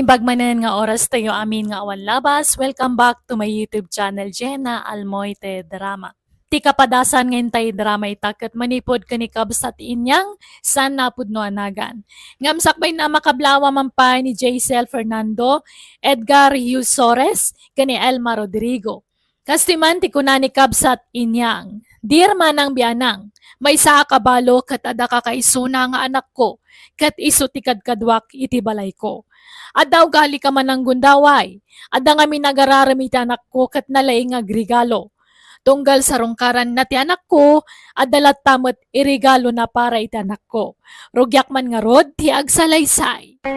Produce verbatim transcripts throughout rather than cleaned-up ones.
Imbag manen nga oras tayo amin nga awan labas, welcome back to my YouTube channel, Jenna Almoite Drama. Ti kapadasan nga intay drama ita ket manipud ken ni Kabsat Inyang, saan napudno a nagan. Ngem sakbay na makablawa man pay ni Jaisel Fernando, Edgar Hughes Sores, ken ni Elma Rodrigo. Kastoy man ti kuna ni Kabsat Inyang, "Dear Manang Bianang, maysa a kabalo ket adda ka kaisuna nga anakko, ket isu ti kadkaduak iti balayko. Adda ugali ka manang gundaway, adda ngamin agararem iti anakko ket nalaing nga agregalo. Tunggal sarungkaran na ti anakko, adda latta met iregalona para iti anakko. Rugiak man ngarud ti agsalaysay."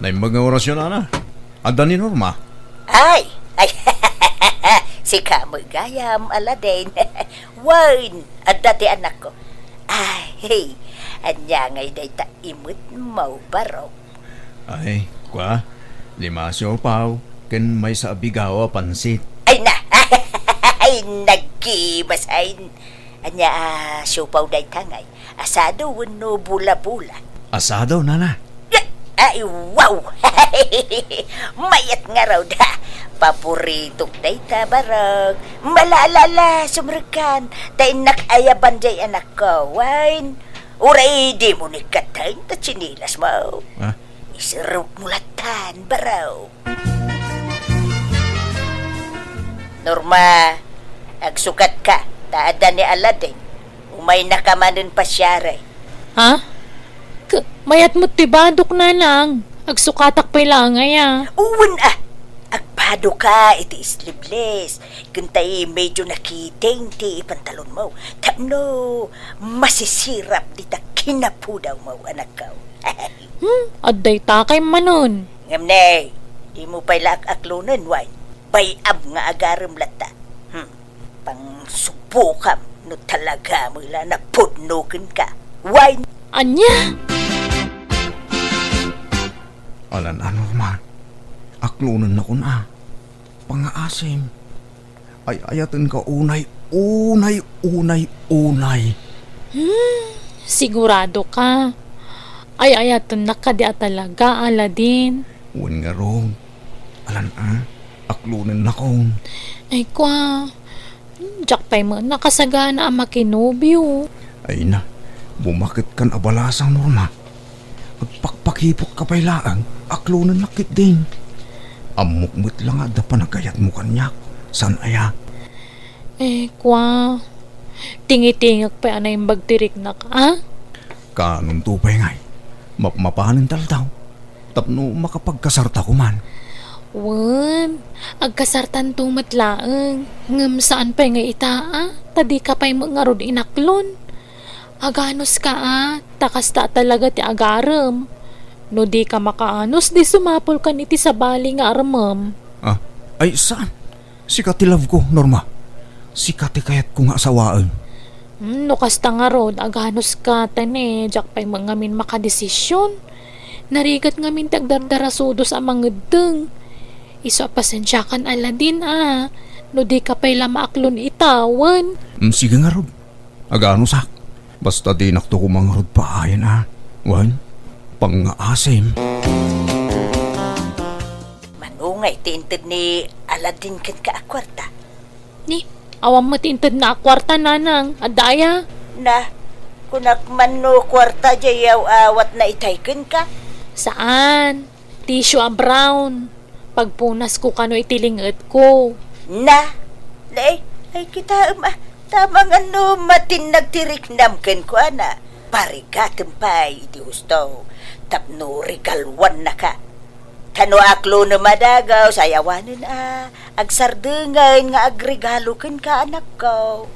Naimbag nga orasyon, Ana. Adda ni Norma? Ay! Ay! Sika met gayam, Aladdin. Wen, adda ti anakko. Ay, ania ngay dayta imet mo, barok? Ay, kua, lima a siopaw, ken maysa a bigao a pansit. Ay na! Ay, nagkimasain. Ania a siopaw dayta ngay? Asado wenno bula-bula? Asado, Nana. Ay, wow! Mayat ngarud, ha? Paboritok dayta, barok. Malaalala, sumrekkan. Ta innak ayaban jay anakko. Wen, uray dimo ni katten ta tsinelas mo. Ah? Iserrek mo lattan, barok. Norma, agsukatka, ta adda ni Aladdin. Umaynaka manen pasiari. Ha? K-, mayat met ti badok, Nanang. Agsukatak pay laeng aya. Wen a, agbadoka iti sleeveless. Ken tay medyo nakiting ti pantalonmo. Tapno masisirap dita kinapudawmo, anakko. Hmm, adda dayta kay manen. Ngem ne, dimo pay la ak-aklonen, wen? Bay-am nga agarem latta. Hmm, pangsubokam no talaga met la napudno kenka, wen? Ania? Alan a, Norma. Aklonennakon a. Pangngaasim. Ay-ayatenka unay, unay, unay, unay. Hmm, sigurado ka? Ay-ayatennak kadi a talaga, Aladdin? Wen ngarud. Alan a, aklonennakon. Ay, kua, diak pay met nakasagana a makinobio. Ay na, bumaketkan a balasang, Norma. Agpakpakipotka pay laeng, aklonennak ketdin. Ammok met la nga adda panagayatmo kaniak, saan aya? Eh, kua, tingitingek pay a naimbag ti riknak, a? Kaanonto pay ngay, mapmapanen ta aldaw, tapno makapagkasarta koman. Wen, agkasartanto met laeng, ngem saan pay nga ita, a? Ta dika pay met ngarud inaklon. Aganuska a, ta kasta a talaga ti agarem. No dika makaanos, di sumapulkan iti sabali nga armem. Ah, ay, saan? Sika ti love ko, Norma. Sika ti kayatko nga asawaen. Hmm, no kasta ngarud, aganuska, ta ne, diak pay met ngamin makadesisyon. Narigat ngamin ti agdardarasudos a mangeddeng. Isu a pasensiakan, Aladdin, a, no dika pay la maaklon ita, wen. Mm, sige ngarud. Aganusak. Basta dinakto koma ngarud paayen a. Wen, pangngaasim. Mano ngay ti inted ni Aladdin kenka a kuarta? Ni, awan met ti intedna a kuarta, Nanang. Adda aya? Na, kunak man no kuarta jay yaw-awatna itay kenka? Saan. Tissue a brown. Pagpunasko kano iti ling-etko. Na? Ay, ay, kitaem a. Tama nga no matinnag ti riknam kenkuana. Parigatem pay iti husto. Tapno regaluannaka. Ta no aklonem a dagus, ay awanen a. Agsardengen nga agregalo kenka, anakko.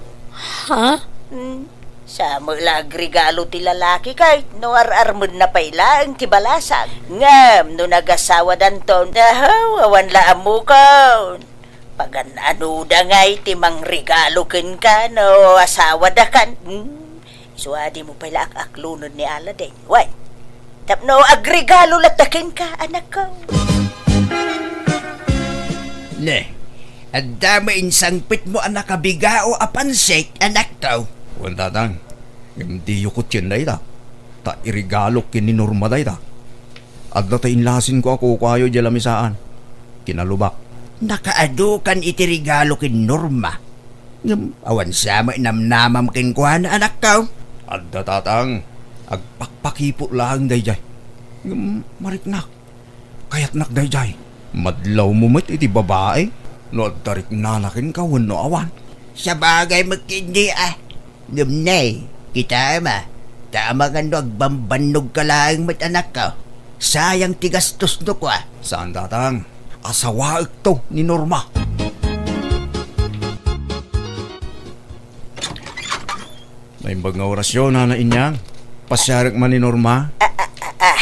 Ha? Hmm. Sa met la agregalo ti lalaki ket no ar-armenna pay laeng ti balasang. Ngem no nagasawadanton, ahaw, awan la ammokon. Pagan-anoda ngay ti mangregalo kenka no asawadakan? Hmm. Isu a dimo pay la ak-aklonen ni Aladdin. Wen, tapno agregalo latta kenka, anakko. Ne, adda met insangpetmo a nakabigao a pansit, anakko? Wen, Tatang. Ngem diyo kutien dayta. Ta iregalok ken ni Norma dayta. Adda ta inlasinko a kukuayo idiay lamisaan. Kinalubak. Nakaadu kan iti regalo ken Norma. Ngem awan sa met namnamam kenkuana, anakko. Adda, tatang. Agpakpakipot laeng daydiay. Ngem mariknak. Kayatnak daydiay. Madlawmo met iti babai no adda riknana kenka wenno awan. Sabagay met ketdi a. Ngem nay, kitaem a, ta amangan no agbambannogka laeng met, anakko. Sayang ti gastos no kua. Saan, tatang. Asawaekto ni Norma. Naimbag nga orasyo, Nana Inyang. Pasiarek man ni Norma. Ah, ah, ah, ah,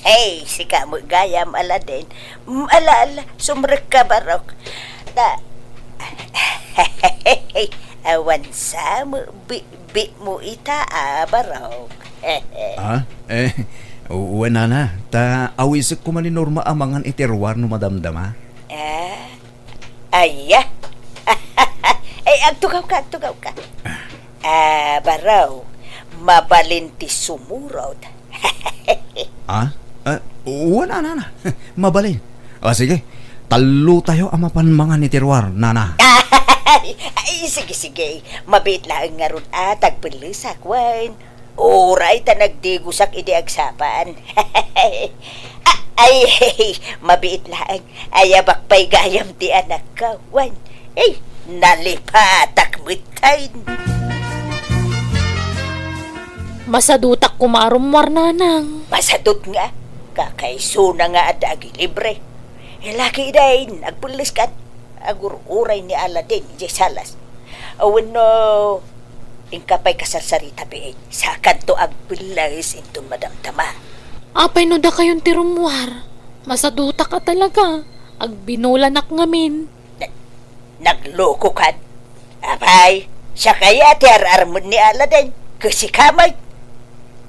hey, sika met gayam, Aladen. Mm, ala, ala, sumrekka, barok. Ta, awan sa met bitbitmo ita a, barok. Ah, eh, u-, wen, Nana. Ta awisekko man ni Norma a mangan iti ruar no madamdama. Ah, Aya? Ay, agtugawka, agtugawka. Ah, barok, mabalin ti sumurot. Ah? Ah, wen, Nana. Mabalin. Ah, sige. Tallotayo a mapan mangan iti ruar, Nana. Ay, ay, sige, sige. Mabiit laeng ngarud a tagpellesak, wen. Uray ta nagdigosak idi agsapa. A-, ay, mabiit laeng. Ayabak pay gayam ti anakko. Wen, ay, nalipatak metten. Masadutak koma a rummuar, Nanang. Masadut nga. Kakaisuna nga adda agilibre. Laki dayn, agpelleskan. Agur-uray ni Aladen idiay salas. Wenno, inka pay kasarsarita biit, sakanto agpelles inton madamdama. Apay no dakayon ti rummuar? Masadutak a talaga. Agbinolanak ngamin. Na-, naglokokan? Apay, siak aya ti ar-armen ni Aladen, ket sika met.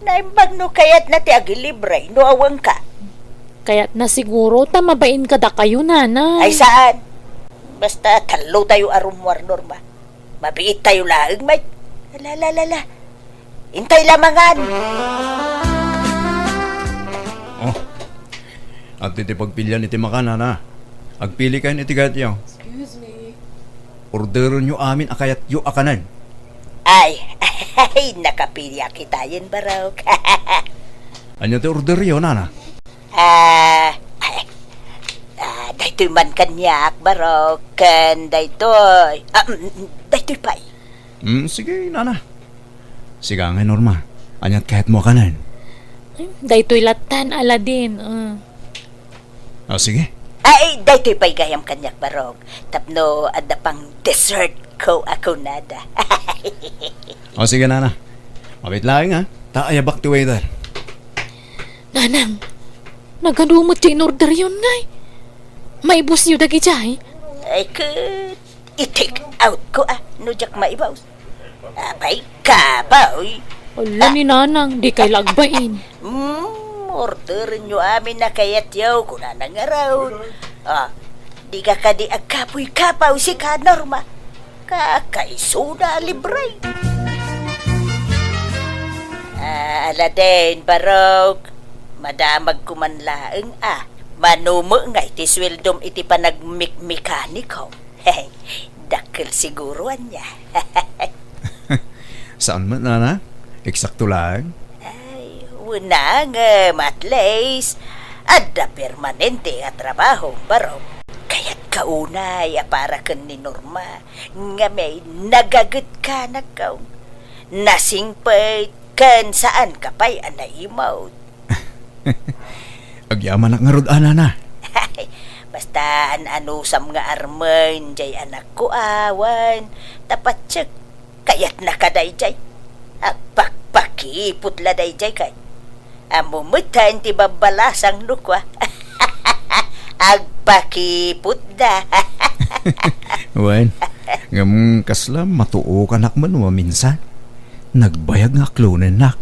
Naimbag no kayatna ti agilibre no awanka. Kayatna siguro ta mabain kadakayo, Nana. Ay, saan? Basta tallotayo a rummuar, Norma. Mabiittayo laeng met. Ala, ala, ala, ala. Intay la mangan. Oh. Adtoy ti pagpilian iti makan, Nana. Agpilikayon iti kayatyo. Excuse me. Orderenyo amin a kayatyo a kanen. Ay, ay, nakapiliak itayen, barok. Ania ti orderyo, Nana? Ah, ay, ah, daytoy man kaniak, barok, ken daytoy. Ah, mm, mm, daytoy pay. Mm, sige, Nana. Sika ngay, Norma. Aniat kayatmo a kanen? Ay, daytoy lattan, Aladen. Ah. Ah, sige. Ay, daytoy pay gayam kaniak, barok. Tapno adda pang dessert ko a kunada. O, sige, Nana. Mabiit laeng, ha? Ta ayabak ti waiter. Nanang, nagadu met ti inorderyon ngay. Maibusyo dagijay? Ay, ket i-take out ko, ah, no diak maibus. Apay, kabaw. Ala ni Nanang, dikay la agbain. Hmm, orderenyo amin a kayatyo, kunana ngarud. Ah, dika kadi agkapuy-kapaw sika, Norma. Kakaisuna a libre. Ah, Aladen, barok. Madamagko man laeng, ah. Mano met ngay ti sueldom iti panagmikmekaniko? Dakkel siguro ania. Saan met, Nana? Eksakto laeng? Ay, wen, ngem at least, adda permanente a trabaho, barok. Kayatka unay a para ken ni Norma, ngem nagagetka, anakko. Nasingpet ken saanka pay a naimut. Agyamanak ngarud, Nana. Basta an-anusam nga armen jay anakko, awan. Ta patsek, kayatnaka dayjay. Agpakpakipot la dayjay kay. Ammo metten ti babbalasang no kua. Agpakipotda. Wen, ngem kasla matuokanak man maminsan. Nagbayag nga aklonennak.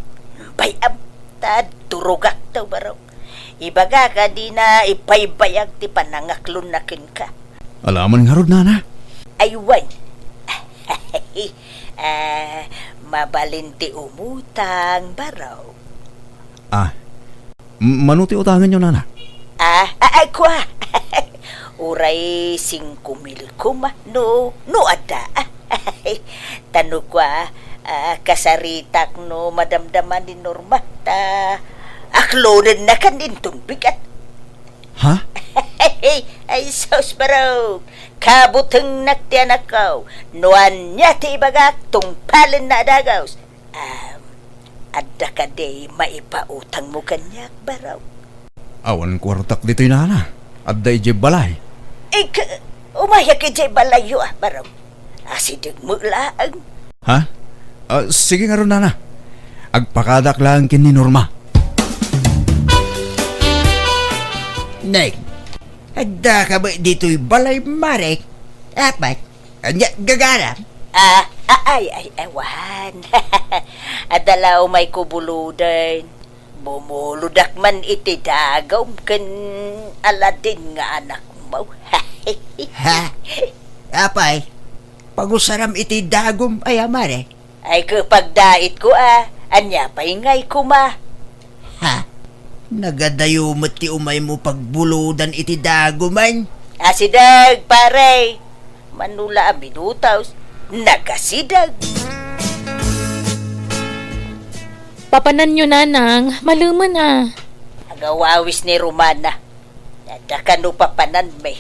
Bay-am, ta durogakto, barok. Ibagak a dina ibaybayag ti panangaklonna kenka. Alaman ngarud, Nana? Ay, wen. Ah, mabalin ti umutang, barok. Ah, m-, mano ti utangenyo, nana? Ah, ah, ay, kua. Uray singko mil koma, no, no adda. Ta no kua, ah, kasaritak no madamdama ni Norma, ta aklonennakan inton bigat. Ha? Ay, sus, barok. Kabutengnak ti anakko. No ania ti ibagak, tungpalenna a dagus. Um, adda kadi maipautangmo kaniak, barok? Awan kuartak ditoy, nana. Adda idiay balay. Ik-, umayak idiay balayyo, ah, barok. Asideg met laeng. Ha? Ah, sige ngarud, nana. Agpakadak laeng ken ni Norma. Nay, adda ka ba ditoy balay, mare? Apay, ania gagaram? Ah, ah, ay, ay, awan. Adda la umayko buludan. Bumuludak man iti dagum ken Aladin nga anakmo. Ha? Apay, pagusaram iti dagum aya, mare? Ay, ket pagdaitko, a. Ania pay ngay koma? Ha? Nagadayo met ti umaymo pagbuludan iti daguman? Asideg, pare. Mano la a minutos, nagasideg. Papananyo, nanang, malemen a. Agawawis ni Romana. Adda kano papananmi?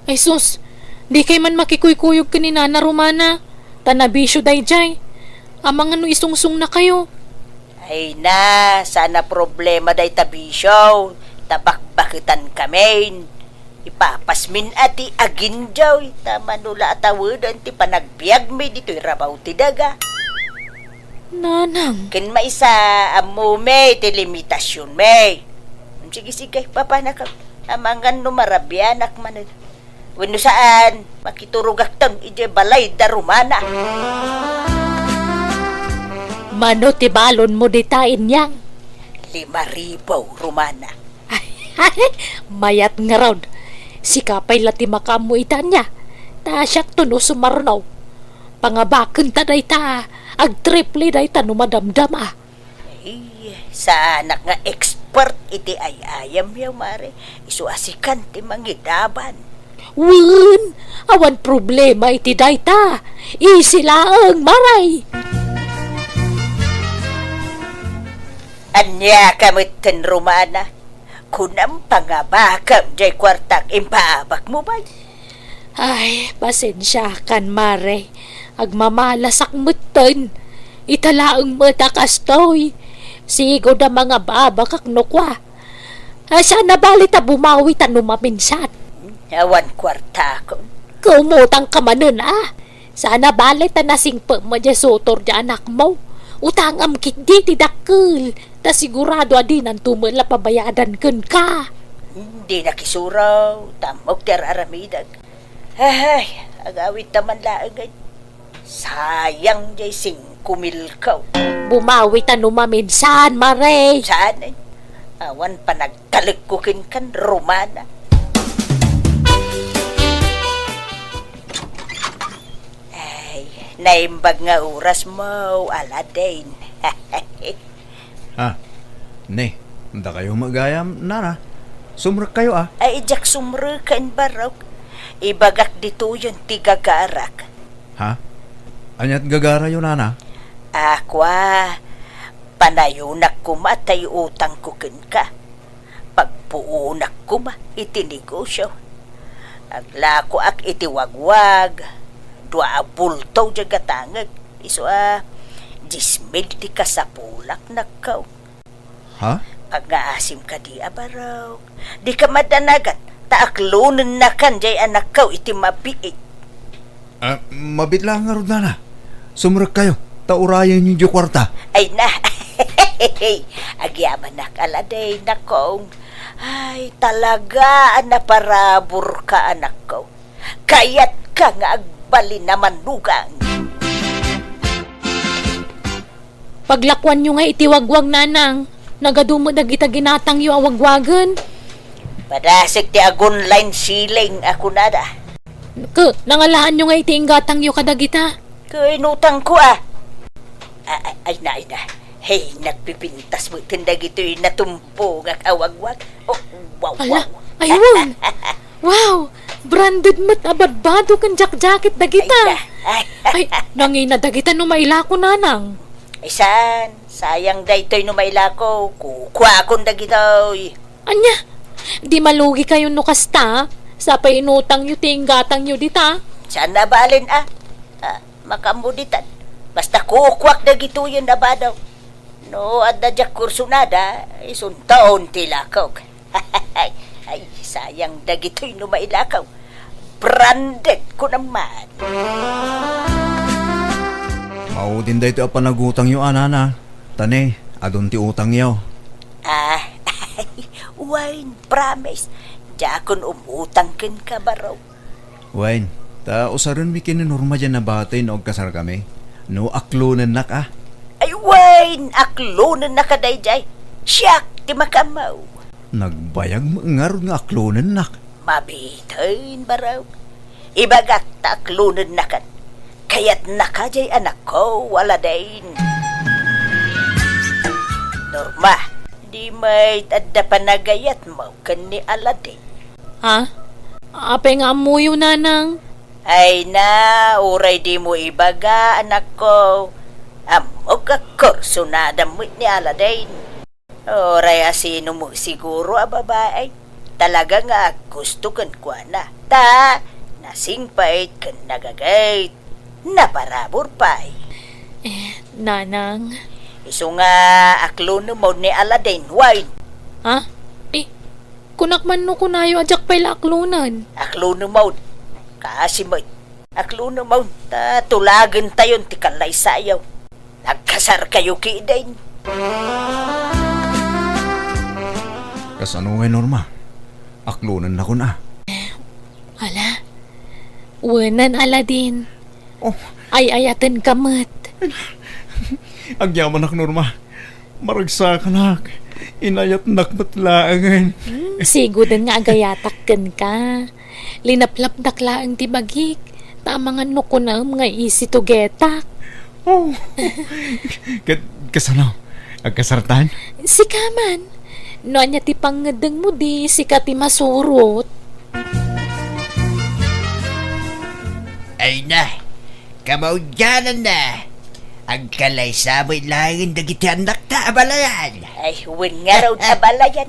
Ay sus, dikay man makikuykuyog ken ni Nana Romana, ta nabisio daydiay. Amangan no isungsongnakayo. Ay na, saan a problema dayta bisio, ta bakbaketankamin. Ipapasmin a ti agindiaw, ta mano la a taweden ti panagbiagmi ditoy rabaw ti daga. Nanang. Ken maysa, ammomi ti limitasionmi. Sige, sige, papanaka. Amangan no marabianak manen. Wenno saan, makiturogakton idiay balay da Romana. Mano ti balonmo dita, inyang? Lima ribu, Romana. Mayat ngarud. Sika pay la ti makaammo ita ania. Ta siakto no sumarno. Pangabakenta dayta, agtriple dayta no madamdama. Ay, saanak nga expert iti ay-ayamyo, mare. Isu a sikan ti mangidaban. Wen, awan problema iti dayta. Easy laeng, mare. Ania ka metten, Romana? Kunam, pangabakam jay kuartak impaabakmo, bay. Ay, pasensiakan, mare. Agmamalasak metten. Ita laeng met a kastoy. Sigud a mangababakak no kua. Ah, saan a bale ta bumawi ta no maminsan. Awan kuartakon. Kaumutangka manen, a. Saan a bale ta nasingpetmo jay sutor jay anakmo. Utangam ketdi ti dakkel. Ta sigurado a dinanto met la pabayadan kenka. Dinak isuro, ta ammok ti ar-aramidek. Ay, agawidta man laeng, ay. Sayang jay singko milko. Bumawi ta no maminsan, mare. Saan, ay? Awan panagtalekko kenkan, Romana. Ay, naimbag nga orasmo, Aladin. Ah, ne, dakayo met gayam, nana. Sumrekkayo, a. Ay, diak sumreken, barok. Ibagak ditoyen ti gagarak. Ha? Aniat gagarayo, nana? A, kua, panayonak koma ta iutangko kenka. Pagpuonak koma iti negosio. Aglakoak iti wagwag, dua a bulto jay gatangek, isu a dies mil ti kasapulak, nakkaw. Ha? Agngaasim kadi a barok. Dika madanagat, ta aklonennakan jay anakkaw iti mabiit. Ah, mabiit laeng ngarud, nana. Sumrekkayo, ta urayenyo diay kuarta. Ay na. Agyamanak, Aladin, nakong. Ay, talaga a naparaburka, anakko. Kayatka nga agbalin a manugang. Paglakuanyo nga iti wagwag, nanang. Nagadu met dagita ginatangyo a wagwagen. Padasek ti agun line ceiling a kunada. Ke, nangalaanyo nga iti inggatangyo kadagita? Ke, inutangko, a. A-, a-, ay na, ay na. Hey, nagpipintas metten dagitoy natumpongak a wagwag. Oh, wow, Ala, wow. Ay, wow! Wow! Branded met a badbado ken jacket dagita. Ay, na. Ay, nangina dagita no mailako, nanang. Ay, saan? Sayang daytoy no mailako. Kukuakon dagitoy. Ania? Di malugi kayo no kasta? Sa pay inutang yo ti inggatang yo dita? Saan na balen, ah? Ah, makammo ditan. Basta kukuak dagitoyen a badaw. No adda diak kursunada, isuntaon ti lakok. Ay, sayang dagitoy no mailakaw. Branded ko naman. Maudin daytoy a panagutangyo, a, nana. Tane, adun ti utangyo. Ah, Wayne, promise. Diakon umutang kenka, baro. Wayne, ta usarenmi ken ni Norma diay a nabati no agkasarkami. No aklonennak, a. Ay, Wayne, aklonennaka daydiay. Siak ti makaammo. Nagbayag met ngarud nga aklonennak. Mabitin, baro. Ibagak ta aklonennakan. Kayatnaka diay anakko, Aladdin. Norma, di met adda panagayatmo ken ni Aladdin? Ha? Apay nga ammoyo, nanang? Ay na, uray dimo ibaga, anakko. Ammok a kursunadam met ni Aladdin. Uray asino met siguro a babai, talaga nga aggusto kenkuana. Ta, nasingpet ken nagagayat, naparabur pay. Eh, nanang. Isu nga aklonem manen ni Aladdin, Wayne. Ha? Eh, kunak man no kunayo a diak pay la aklonen. Aklonem manen. Kaasi met. Aklonem manen, ta tulagentayon ti kallaysayo. Nagkasarkayo ketdin. Kasano ngay, Norma? Aklonennakon, a. Ala, wenan, Aladdin. Oh. Ay-ayatenka met. Agyamanak, Norma. Maragsakanak. Inayatnak met laengen. Hmm, sigoden nga agayatak kenka. Linaplapdak laeng ti bagik, ta amangan no kunam nga isi tugetak. Oh. Ket kasano? Agkasartan? Sika man. No ania ti pangngeddengmo, di sika ti masurot. Ay na, kamaudiananna. Agkalaysa met laengen dagiti annakta a balayan. Ay, wen ngarud a balayan.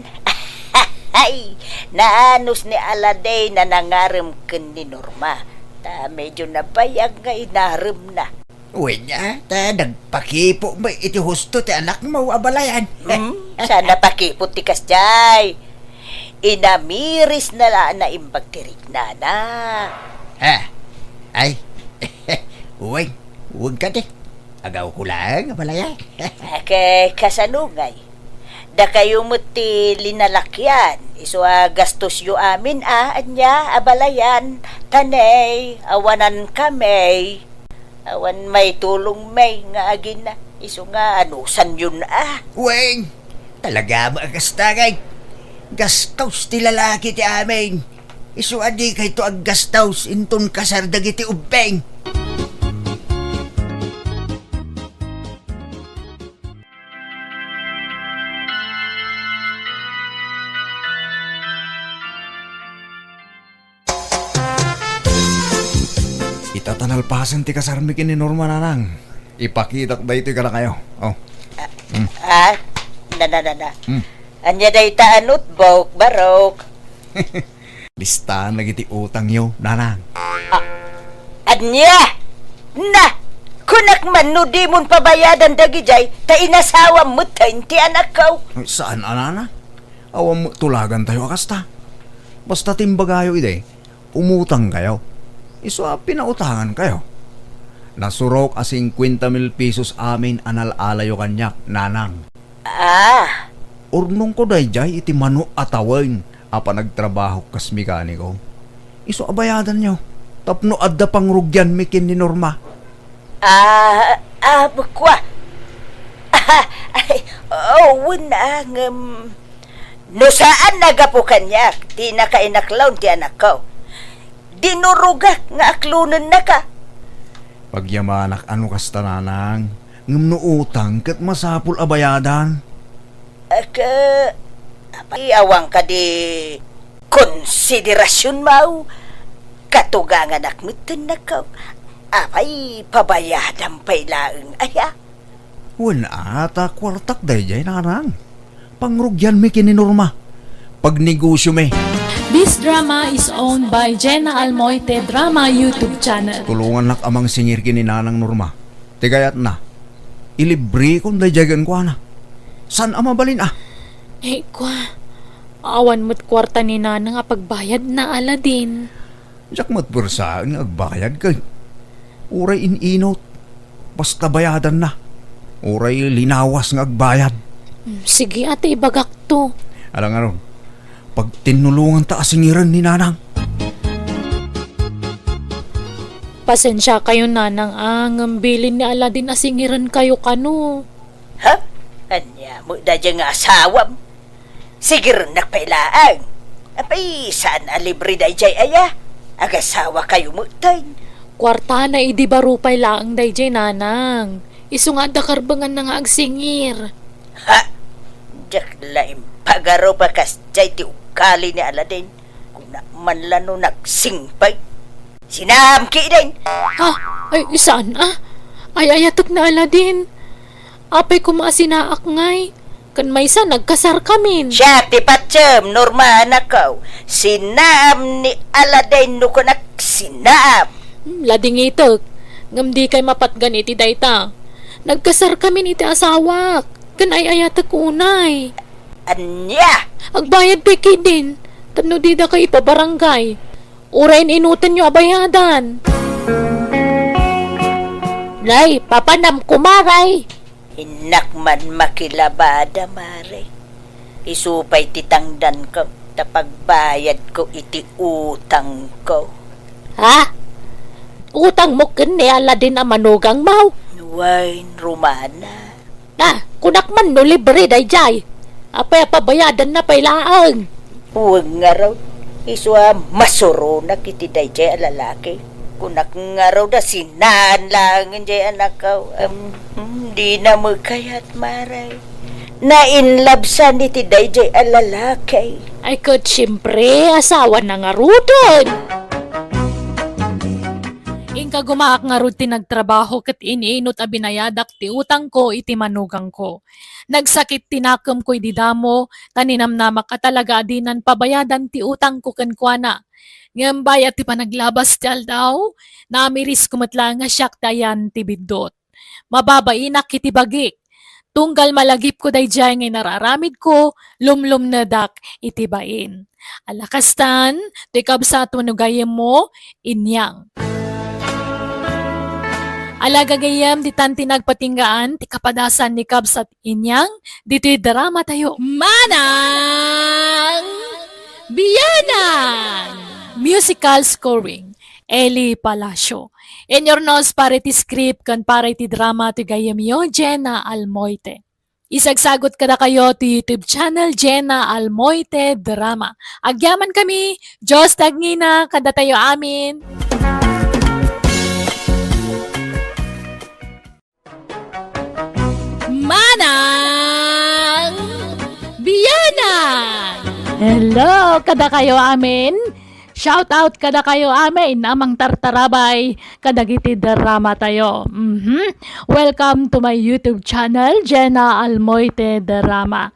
Ay, naanus ni Aladdin a nangarem ken ni Norma. Ta medyo nabayag nga inaremna. Wen, a, ta nagpakipo met iti husto ti anakmo a balayan. Hmm, saan a pakipo ti kasdiay. Inamirisna la a naimbag ti riknana. Ha? Ay, wen, wen kadi. Agawko laeng a balayan. Ket kasano ngay? Dakayo met ti linalakian, isu a gastosyo amin a, ania, a balayan, ta ne, awanan kami. Awan maitulong met nga agina, isu nga anusanyon a. Wen, talaga met a kasta ngay. Gastos ti lalaki ti amin. Isu a dikayto aggastos inton kasar dagiti ubbing. Ita ta nalpasen ti kasarmi ken ni Norma, nanang. Ipakitak daytoy kadakayo. Oh. Ah, hmm. Ah, na, na, na, na. Hmm. Ania dayta a notebook, barok? Listaan dagiti utangyo, nanang. Ah, ania? Na, kunak man no dimon pabayadan dagidiay, ta inasawam metten ti anakko. Saan a, nana? Awan met tulagantayo a kasta. Basta ti imbagayo idi, umutangkayo. Isu a pinautangankayo. Nasurok a singkuenta mil pesos amin a nal-alayo kaniak, nanang. Ah. Urnongko daydiay iti mano a tawen a panagtrabahok kas mekaniko. Isu a bayadanyo tapno adda pangrugianmi ken ni Norma. Ah, ah, kua. Ah, ay, oh, wen a, ngem no saan a gapu kaniak ti nakainaklon ti anakko. Dinurogak nga aklonennaka. Pagyamanak a no kasta, nanang. Ngem no utang ket masapul a bayadan. Aka, apay awan kadi konsiderasionmo? Katuganganak metten, nako. Apay, pabayadam pay laeng aya? Wen a, ta kuartak daydiay, nanang. Pangrugianmi ken ni Norma. Pagnegosiomi. This drama is owned by Jenna Almoite Drama YouTube channel. Tulongannak a mangsingir ken ni Nanang Norma. Ti kayatna, ilibrekon daydiay kenkuana. Saan a mabalin a? Eh, kua, awan met kuarta ni Nanang a pagbayadna, Aladin. Diak met puersaen nga agbayad ket uray in-inut, basta bayadanna. Uray linawas nga agbayad. Hmm, sige, ata ibagakto. Ala ngarud, pagtinnulonganta a singiren ni Nanang. Pasensiakayo, Nanang, a, ngem bilin ni Aladin a singirenkayo kano. Ha? Ania met daydiay nga asawam? Sigirennak pay laeng. Apay, saan a libre daydiay aya? Agasawakayo metten. Kuartana idi baro pay laeng daydiay, Nanang. Isu nga adda karbenganna nga agsingir. Ha? Diak la impagarup a kasdiay ti ugali ni Aladin. Kunak man la no nagsingpet. Sinaam ketdin! Ha? Ay, saan a? Ay-ayatek ni Aladin. Apay koma a sinaak ngay? Ken maysa, nagkasarkamin. Siak ti patiem, Norma, anakko. Sinaam ni Aladin no kunak sinaam. Hmm, ladingitek. Ngem dikay mapatgan iti dayta. Nagkasarkamin iti asawak. Ken ay-ayatek unay. Ania? Agbayad pay ketdin. Tapno didakay ipabarangay. Uray in-inutenyo a bayadan. Nay, papanam koma, Nay. Innak man makilabada, Mare. Isu pay ti tangdanko, ta pagbayadko iti utangko. Ha? Utangmo ken ni Aladin a manugangmo? Wen, Romana. Ah, kunak man no libre daydiay. Apay a pabayadanna pay laeng? Wen ngarud, isu a masuronak iti daydiay a lalaki. Kunak ngarud a sinaen laengen diay anakko. Em, hmm, dina met kayat, Mare. Nainlabsan iti daydiay a lalaki. Ay, ket siempre, asawana ngaruden. Inka gumaak ngarud ti nagtrabaho ket in-inut a binayadak ti utangko iti manugangko. Nagsakit ti nakemko idi damo, ta ninamnamak a talaga a dinan pabayadan ti utangko kenkuana. Ngem bayat ti panaglabas ti aldaw, naamirisko met laeng a siak ti ayan ti biddut. Mababainak iti bagik. Tunggal malagipko daydiay nga inararamidko, lumlumnedak iti bain. Ala kastan, toy kabsat wenno gayyemmo, Inyang. Ala gagayyem, ditan ti nagpatinggaan ti kapadasan ni kabsat Inyang ditoy drama tayo. Manang Biyanang! Musical scoring, Eli Palacio. Inurnos para iti script ken para iti drama ti gayyemyo, Jenna Almoite. Isagsagut kadakayo ti YouTube channel, Jenna Almoite Drama. Agyamankami, Dios ti agngina kadatayo amin. Manang Biyanang! Hello, kadakayo amin. Shout out kadakayo amin a mangtartarabay kadagiti drama tayo. Mhm. Welcome to my YouTube channel, Jenna Almoite Drama.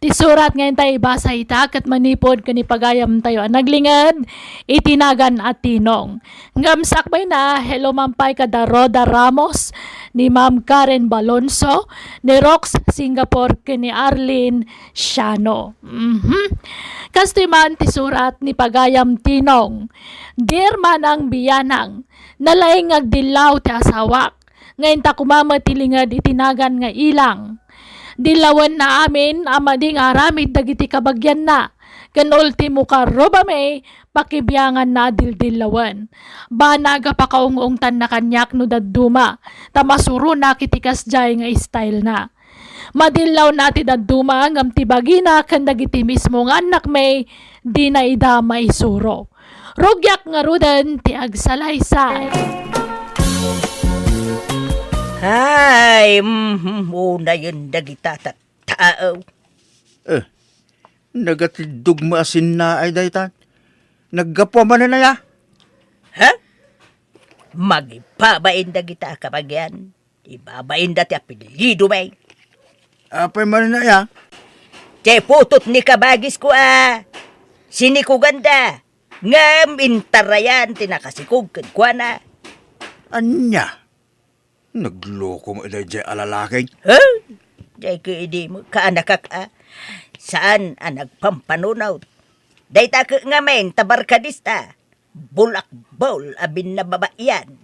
Ti surat nga intay ibasa ita ket manipud ken ipagayam tayo a naglinged iti nagan a Tinong. Ngem sakbayna, hello man pay kada Rhoda Ramos, ni Ma'am Karen Balonso, ni Rox Singapore, ken ni Arlene Siano. Mhm. Kastoy man ti surat ni pagayam Tinong. Dear Manang Biyanang, nalaing nga agdillaw ti asawak, nga inta koma met ti linged iti nagan nga ilang. Dillawenna amin a madi nga aramid dagiti kabagianna, ken ultimo karrubami, pakibianganna a dildillawen. Banag a pakaung-ungtanna kaniak no dadduma, ta masuronak iti kasdiay nga style na. Madillawna ti dadduma ngem ti bagina ken dagiti mismo nga annakmi, dina ida maisuro. Rugiak ngaruden ti agsalaysay. Ay, mhm, unayen dagita tattao. Eh, nagatiddog mo a sinnaay dayta. Naggapu manen aya? Ha? Mangibabain dagita a kabagian. Ibabainda ti apelyidomi. Apay manen aya? Ti putot ni kabagisko a sinikuganda. Ngem intarayan ti nakasikog kenkuana. Ania? Nagloko mo daydiay a lalaki? Huh? Diay ket idi mo kaanakak a saan a nagpampanunot. Dayta ket ngamin ta barkadista. Bulakbol a binnababaian.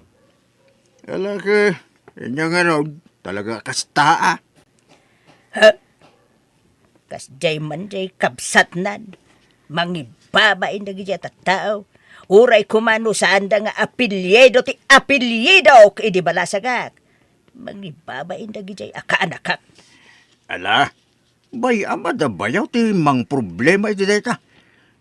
Lalaki, inya nga raw, talaga kasta a. Huh? Kasdiay man diay kabsatnan. Mangibabain dagiti a tattao. Uray koma no saanda nga apelyido ti apelyido idi balasagak. Mangibabain dagiti a kaanakak. Ala, bay-am a da bayaw ti mangproblema iti dayta.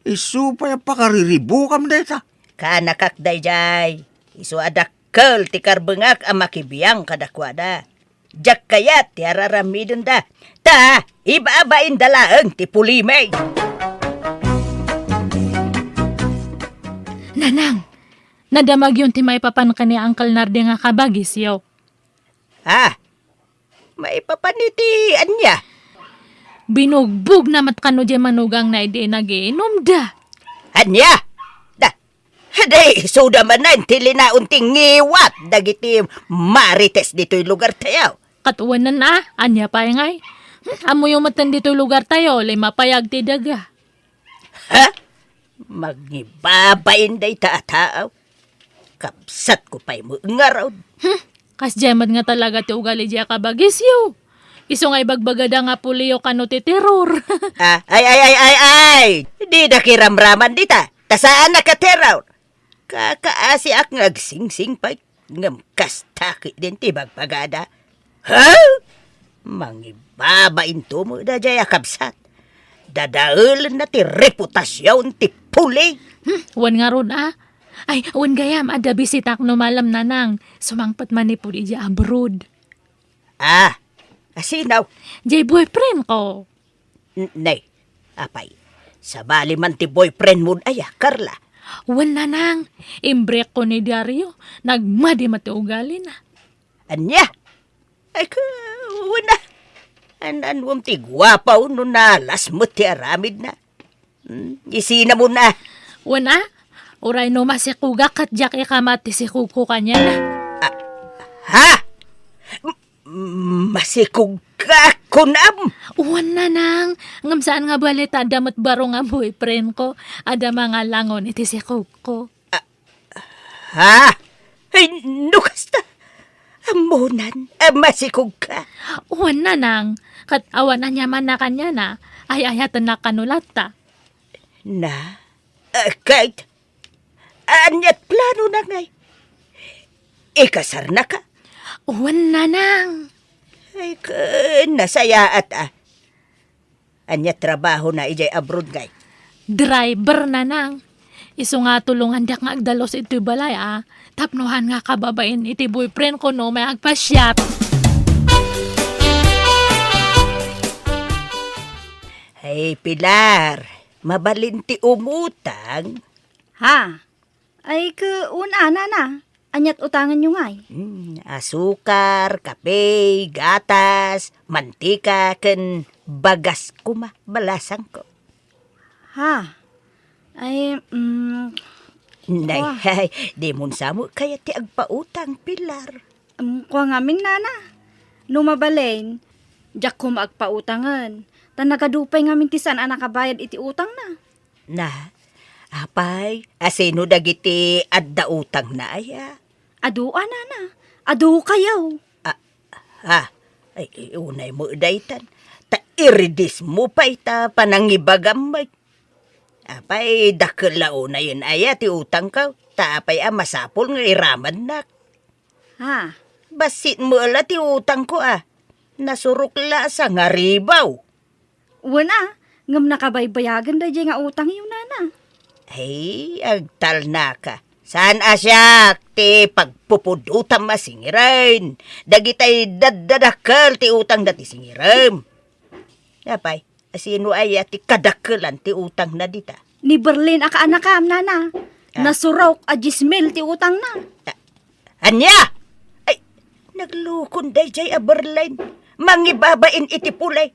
Isu pay a pakariribukam dayta. Kaanakak daydiay. Isu a dakkel ti karbengak a makibiang kadakuada. Diak kayat ti araramidenda. Ta, ibabainda laeng ti pulimi. Nanang, nadamagyon ti maipapan ken ni Uncle Nardi nga kabagisyo. Ah, maipapan iti ania? Binugbogna met kano diay manugangna idi nagiinumda. Ania? Da, Daysuda manen ti linaon ti ngiwat dagiti marites ditoy lugartayo. Ket wen a, ania pay ngay? Hmm, ammoyo metten ditoy lugartayo, lima pay agti daga. Ha? Mangibabain dayta a tao? Kabsatko pay met ngarud. Hmm, Kasdiay met nga talaga ti ugali diay a kabagisyo. Isu nga ibagbagada nga puliyo kano ti terror. Ah, ay, ay, ay, ay, ay! Dida kiramraman dita, ta saan a katerror. Kakaasiak nga agsingsingpet, ngem kasta ketdin ti ibagbagada. Ha? Mangibabain to met daydiay a kabsat. Dadaelenna ti reputasion ti puli. Hmm, wen ngarud a. Ay, wen gayam, adda bisitak no malem, Nanang. Sumangpet manipud idiay abroad. Ah, asino? Diay boyfriend ko. N-, nay, apay, sabali man ti boyfriend mo aya, Carla? Wen, Nanang, imbreak ko ni Dario, nagmadi met ti ugalina. Ania? Ay, ka, wen a. An-, anuem ti guapaw no nalas met ti aramidna? Hmm, isina mo na. Wen a, uray no masikogak ket diak ikamat ti sikogko kaniana. Ah, ha? M-, masikogka, kunam? Wen, Nanang, ngem saan nga bali ta adda met baro nga boyfriend ko, adda mangalangon iti sikogko. Ah, ha? Ay, no kasta, ammonan a masikogka? Wen, Nanang, ket awan aniamanna kaniana, ay-ayatennak kano latta. Na? Ah, ket, aniat planona ngay? Ikasarnaka? Wen, Nanang. Ay, ket, nasayaat a. Ania trabahona idiay abroad ngay? Driver, Nanang. Isu nga tulongandak nga agdalus iti balay a, tapno han nga kababain iti boyfriend ko no may agpasiat. Hey, Pilar, mabalin ti umutang? Ha? Ay, ke, un-ana na. Aniat utanganyo ngay? Hmm, asukar, kape, gatas, mantika, ken bagas koma, balasangko. Ha? Ay, mm, Nay, kua. Ay, di mon samo kayat ti agpautang, Pilar. Mm, kua ngamin, nana. No mabalin, diak koma agpautangen. Ta nagadu pay ngamin ti saan a nakabayad iti utangna. Na, apay, asino dagiti adda utangna aya? Adu a, nana. Adu kayo. Ah, ha? Ay, unay mo daytan. Ta iridis mo pay ta panangibagam met. Apay, dakkel la unayen aya ti utangko. Ta apay a masapul nga iramannak? Ha? Bassit mo la ti utangko a. Nasurok la a sangaribaw. Wen a, ngem nakabaybayagen daydiay nga utangyo, nana. Ay, agtalnaka. Saan a siak ti pagpupudotam a singiren. Dagitay daddadakkel ti utangda ti singirem. Apay, asino aya ti kadakkelan ti utangna dita? Ni Berlin a kaanakam, nana. Ah. Nasurok a dies mil ti utangna. Ah, ania? Ay, naglukon dayjay a Berlin. Mangibabain iti pulay.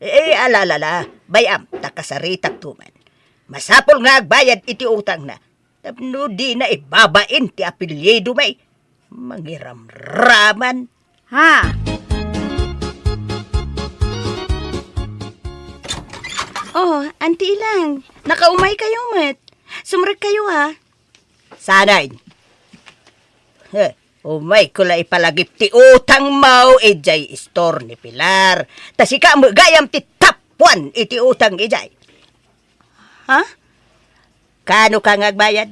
Eh, ala, ala, ala. Bay-am, ta kasaritakto man. Masapul nga agbayad iti utangna. Tapno dina ibabain ti apelyido, may mangiramraman. Ha? Oh, Auntie Ilang, nakaumay kayo met. Sumrek kayo, ha? Sanay. He, umay ko la ipalagip ti utangmo idiay store ni Pilar. Ta sika met gayam ti tapuan iti utang idiay. Ha? Kano ka nga agbayad?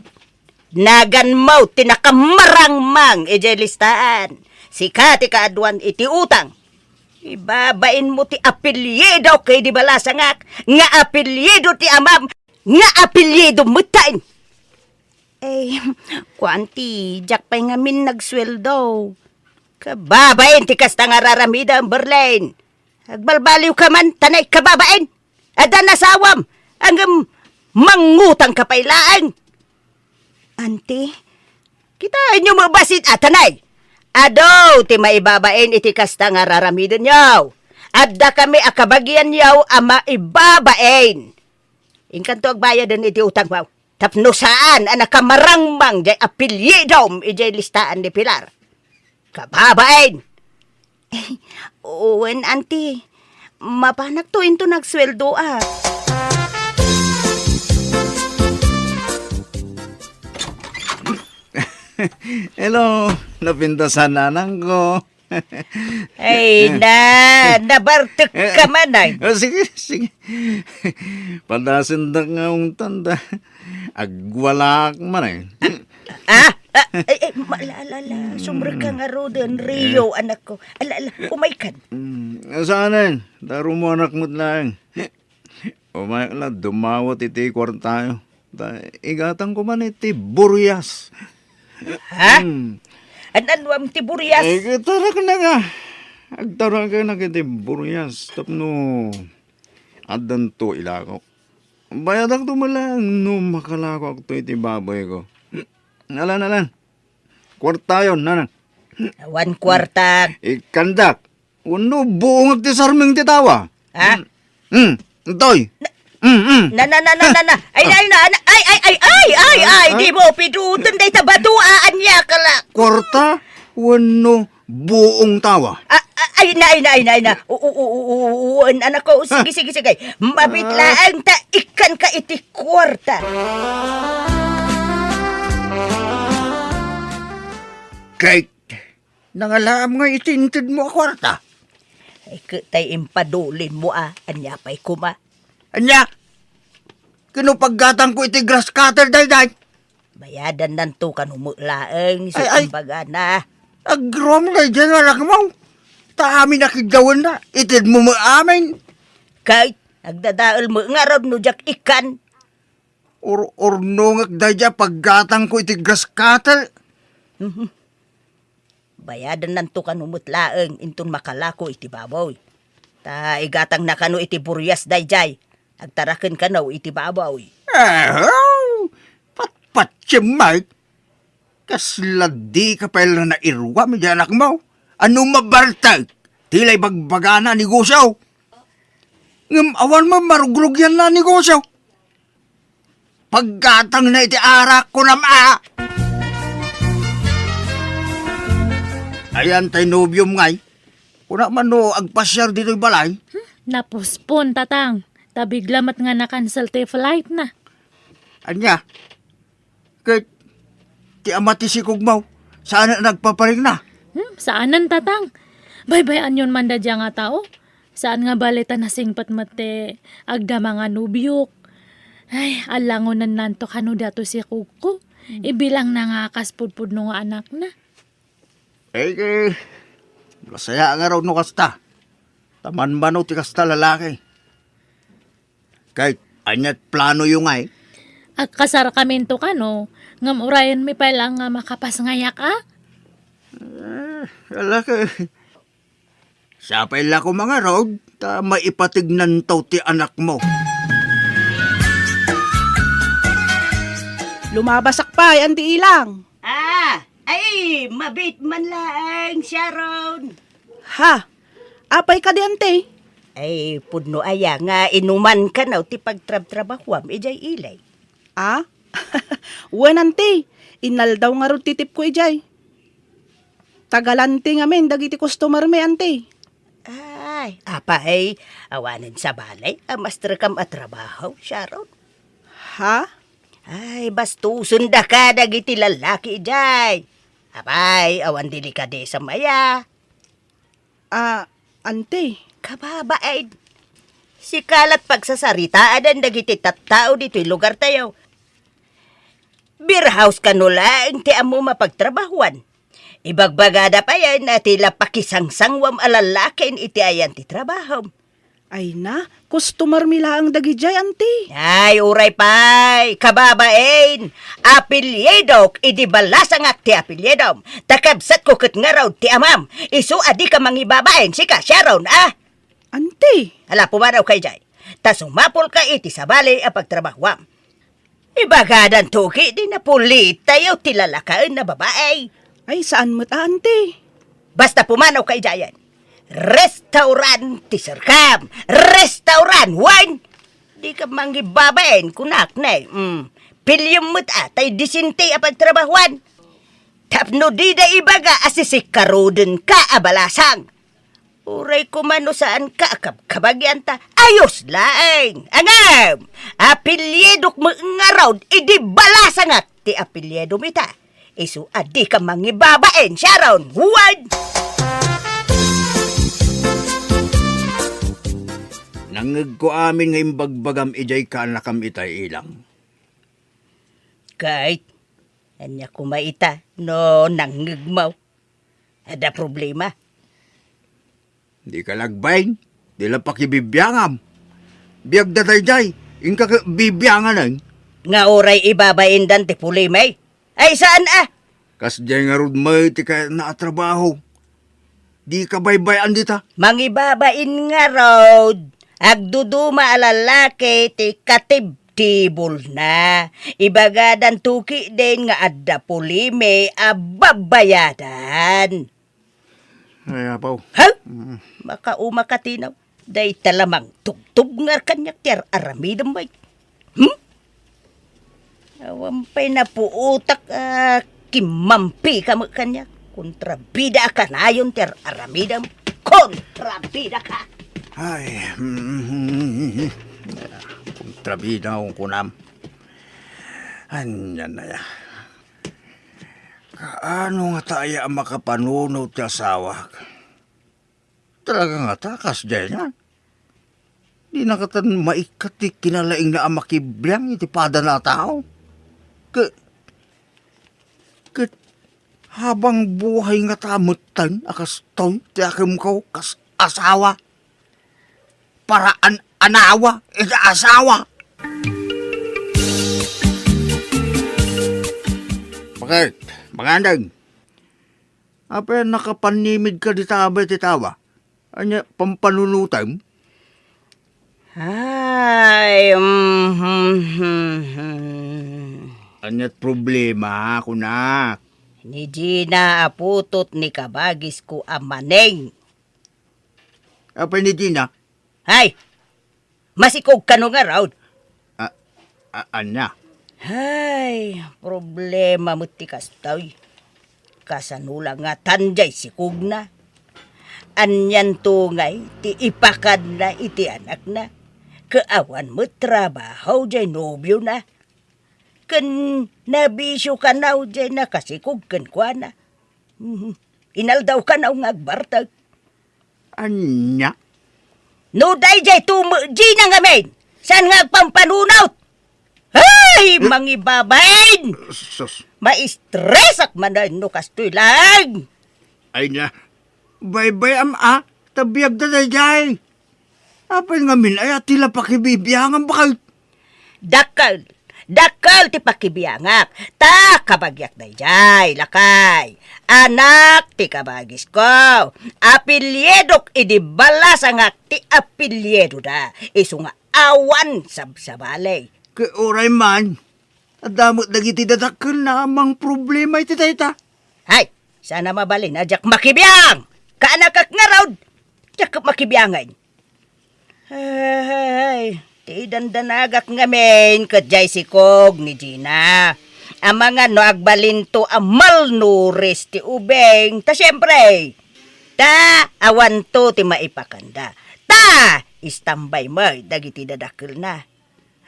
Naganmo ti nakamarangmang idiay listaan. Sika ti kaaduan iti utang. Ibabainmo ti apelyido ket di balasangak, nga apelyido ti amam, nga apelyido metten. Eh, kuan ti, diak pay ngamin nagsueldo. Kababain ti kasta nga raramidem, Berlin. Agbalbaliw ka man, tanay kababain. Adda nasawam, ngem mangutang ka pay laeng. Auntie? Kitaenyo met bassit a tanay. Adu ti maibabain iti kasta nga raramidenyo. Adda kami a kabagianyo a maibabain. Inkanto agbayaden iti utangmo. Tapno saan a nakamarangmang jay apelyidom idiay listaan ni Pilar. Kababain! Wen, Auntie. Mapanakto inton agsueldo, a. Hello, napintasan, nanangko. Ay, na, nabartek ka man, ay. Oh, sige, sige. Padasendak nga ungtan da. Agwalaak man, ay. Ah, ah, ay, ay, ma-, ala, ala, ala. Sumrek ka ngaruden, Rio, anak ko. Ala, ala, umaykan. Mm, saan, eh? Darumo anak mo't laeng. Umayak la, dumawat iti kuartayo. Ta, igatangko man iti burias. Ha? Hmm. An-, anuam ti burias? Eh, agtaraknak a. Agtaraknak iti burias. Tapno, addanto ilako. Bayadakto man laeng no makalakoakto iti baboyko. Alan, alan. Kuartayon, nana. Awan kuarta. Ikkandak. Wenno buongek ti sarming ti tawa. Ha? Hmm. Hmm. Intoy. Hmm, hmm. Na, na, na, na, na, na. Ay, ay, na, na. Ay, ay, ay, ay, ay, ay. Ah. Di mo piduten dayta bato, a, ania ka la. Kuarta wenno buong tawa? Ah, ah, ay na, ay na, ay na, ay na. U-, u-, u-, u-, u-, u-, an-, anak ko. Sige, sige, sige. Mabit laeng ta ikkan ka iti kuarta. Kay nangalaam nga iti intedmo a kuarta. Ay, ket tay impadulinmo a, ania pay koma? Ania? Kano paggatangko iti grass cutter daydiay? Bayadannanto kano met laeng, isu Ay, ay. Imbagana. Agroom daydiay nga anakmo. Ta amin a kiddawenna, itedmo met amin. Kay, agdadael met ngarud no diak ikkan. Ur-, urnongek daydiay a paggatangko iti grass cutter. Mhm. Bayadannanto kano met laeng inton makalako iti baboy. Ta igatangna kano iti burias daydiay. Agtaraken kano iti baboy. Ahaw! Patpatiem, Mike. Kasla dika pay la nairuam iti anakmo. Ano mabartek? Ti la ibagbagana a negosyo. Ngem awan met marugrugianna a negosyo. Paggatangna iti arak, kunam a. Ayan tay nobiom ngay. Kuna man no agpasiar ditoy balay. Hmm, napospon, Tatang. Ta bigla met nga na-cancel ti flight na. Ania? Ket ti ama ti sikogmo, saan a nagpaparikna? Hmm, saanen, Tatang. Baybay-anyon man daydiay nga tao. Saan nga bale ta nasingpet met ti agdama nga nobiok. Ay, allangonennanto kano daytoy sikogko. Hmm. Ibilangna nga kas pudpudno nga anakna. Eh, eh, masaya ngarud no kasta. Ta manmano ti kasta lalaki. Kay, ania't planoyo ngay? Agkasarkaminto kano, Ngem urayenmi pay la nga makapasngayak, a? Eh, ala ka. Sapay la koma ngarud, ta maipatignanto ti anakmo. Lumabasak pay, Anti Ilang. Ah, ay, mabiit man laeng, Sharon. Ha? Apay kadi, Anti? Ay, pudno aya nga inuman kano ti pagtrabtrabahuam idiay ili? A? Wen, Anti. Inaldaw ngarud ti tipko idiay. Taga-Lanti ngamin dagiti customer mi, Anti. Ay, apay, awanen sabali a mastrekam a trabaho, Sharon? Ha? Ay, bastosen daka dagiti lallaki idiay. Apay, awan delikadesam aya. Ah, Anti. Kababain. Sika la't pagsasaritaan dagiti tattao ditoy lugartayo. Beer house kano laeng ti ammom a pagtrabahuan. Ibagbagada payen a ti la pakisangsangwam a lallaken iti ayan ti trabahom. Ay na, customer mi laeng dagidiay, Anti. Ay, uray pay, kababain. Apelyidok idi balasangak ti apelyidom. Ta kabsatko ket ngarud ti amam. Isu a dika mangibabain, sika, Sharon, a? Anti. Ala, pumanawka idiay. Ta sumapulka iti sabali a pagtrabahuam. Ibagadanto ketdin a pulitayo ti lalakaen a babai. Ay, saan met a, Anti. Basta pumanawka idiayen. Restaurant ti serkam. Restaurant, wen? Dika mangibabain, kunak ne. Mm. Piliem met a, tay disente a pagtrabahuan. Tapno dida ibaga a sisikkarodenka a balasang. Uray koma no saanka a kabkabagian ta ayos laeng. Ngem, apelyidok met ngarud idi balasangak ti apelyidom ita. Isu a dika mangibabain, Sharon. Wen! Nangngegko amin nga imbagbagam idiay kaanakam ita, Ilang. Ket, ania koma ita no nangngegmo? Adda problema? Dika la agbain, di la pakibibiangam. Biagda daydiay, inka ket bibianganen. Nga uray ibabaindan ti pulimay? Ay, saan a? Kasdiay ngarud met ti kayatna a trabaho. Dika baybay-an dita. Mangibabain ngarud, agduduma a lallaki ti katib- tibulna. Ibagadanto ketdin nga adda pulimi a babayadan. Ay, apaw. Ha? Mm. Makauma ka, Tinaw. Dayta la mangtubtubngar kaniak ti ar-aramidem, bay. Hmm? Awan pay napuotak a kimmampi ka met kaniak. Kontrabida a kanayon ti ar-aramidem. Kontrabida ka! Ay, mm, kontrabida nga kunam. Ania aya? Kaano ngata aya a makapanunot ti asawak? Talaga ngata, kasdiay nga. Dina katan maikkat ti kinalaingna a makibiang iti padana a tao. Ke-, ket habang buhay ngata metten a kastoy ti akemko kas asawa. Paraan anawa iti asawa. Bakit? Bakit? Apay, nakapanimid ka dita abay ti tawa? Ania, pampanunutem? Ay, mhm. Ania't problema, kunak? Ni Gina a putot ni kabagisko a Maneng. Apay ni Gina? Ay! Masikog kano ngarud? A-, a-, ania? Ay, problema met ti kastoy. Kasano la ngatan diay sikogna? Anianto ngay ti ipakadna iti anakna? Ket awan met trabaho diay nobiona. Ken nabisio kano diay nakasikog kenkuana. Mhm. Inaldaw kano nga agbartek. Ania? No daydiay to met Gina ngamin, saan nga agpampanunot? Ay, eh, mangibabain! Sus. Maistresak manen no kastoy laeng. Ay na, baybay-am a, ta biagda daydiay. Apay ngamin aya ti la pakibibiangan, bakit? Dakkel, Dakkel ti pakibiangak, ta kabagiak daydiay, lakay. Anak ti kabagisko. Apelyidok idi balasangak ti apelyidoda. Isu nga awan sabsabali. Ket uray man, adda met dagiti dadakkelna a mangproblema iti dayta. Hay, saan a mabalin a diak makibiang! Kaanakak ngarud, diak makibiangen. Ay, ti dandanagak ngamin ket diay sikog ni Gina. Amangan no agbalinto a malnourished ti ubing. Ta siempre, ta awanto ti maipakanda. Ta istambay met dagiti dadakkelna.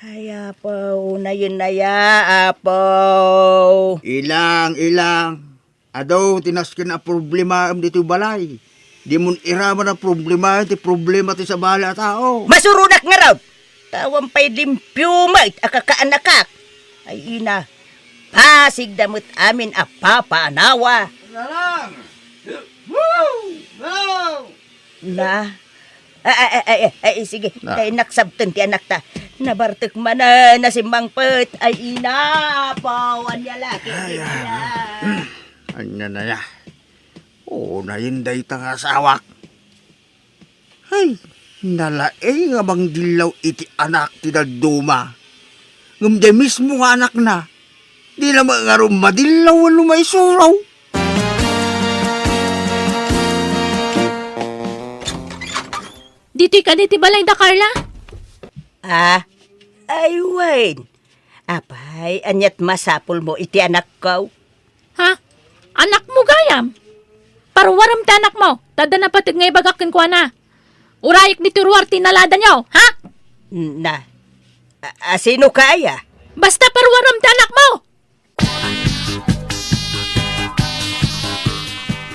Ay, Apo, unayen aya, Apo. Ilang, ilang. Adu ti nasken a problemaem ditoy balay. Dimon iraman a problemaem ti problema ti sabali a tao. Masuronak ngarud! Ta awan pay limpio met a kakaanakak. Ay, ina, pasigda met amin a papaanawa. Lalang! Woo! Wow! Na? Ay, ay, ay, ay, ay, sige. Na. Tay naksabten ti anakta. Nabartek manen a simmangpet. Ay, ina, Apo, ania la, ay, ay, ay. Ania na ya? Unayen dayta nga asawak. Ay, nalaing a mangdillaw iti anak ti dadduma. Ngem diay mismo nga anakna, dina met ngarud madillaw wenno maisuro. Ditoy kadi ti balay da Carla? Ah, ay wen. Apay, aniat masapulmo iti anakko? Ha? Anakmo gayam? Paruarem ti anakmo, ta adda napateg nga ibagak kenkuana. Urayek ditoy ruar ti inaladanyo, ha? Na, a, a, sino kaya? Basta paruarem ti anakmo!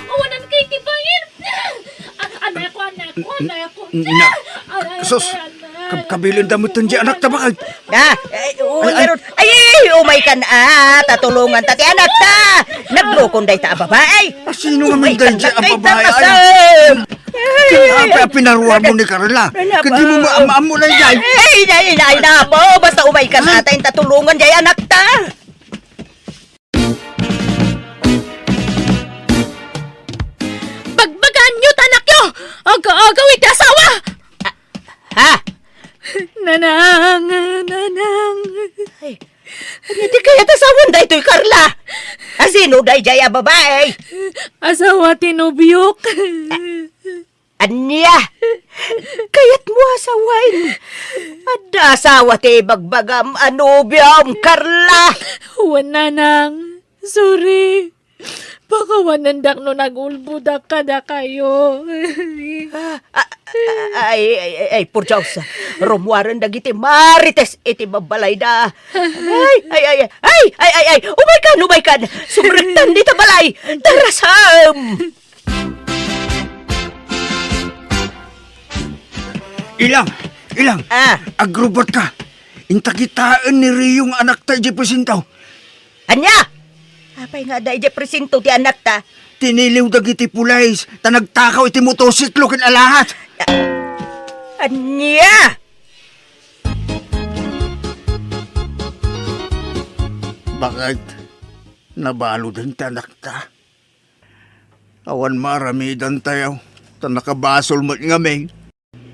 Awanan kay ti bangir! An-, anakko, anakko, anakko! Na, ay, ay, sus, ay, ay, ay. Kabkabilin da met diay anakta, bakay. Ah, ay, uy, ay, ay. Ngarud. Ay, ay, ay, umaykan, ah, ta tulonganta ti anakta. Naglukon dayta a babae. Ah, sino nga umaykan dayta a babae? Ay, ay, ay, ay, pinaruar mo ni Carla. Ay, kadi mo maam-am mo na, ay. Ay, ay, ay, ay, napo, basta umaykan, ah, ta inta tulongan diay anakta. Bagbagaanyo ta anakyo! Aga-agaw iti asawa! Ha? Nanang, nanang. Ay, ania ti kayat a sawen daytoy, Carla? A sino daydiay a babae? Asawa ti nobiok. Ania? Kayatmo a sawen? Adda asawa ti ibagbagam a nobiom, Carla? Wen, nanang. Sorry. Pakawanendak no nagulbodak kadakayo. Ah, ah, ah, ay, ay, ay, ay, por Dios. Rummuaren dagiti marites iti babbalayda. Ay, ay, ay, ay, ay, ay, ay, ay, umaykan, umaykan. Sumrektan dita balay. Darasam! Ilang! Ilang! Ah. Agrubatka! Inta kitaen ni Rio nga anakta idiay presinto. Ania? Apay nga adda idiay presinto ti anakta? Tiniliw dagiti pulis ta nagtakaw iti motorsiklo ken alahas. Ania? Bakit? Nabaludan ti anakta? Awan maaramidantayo, ta nakabasol met ngamin.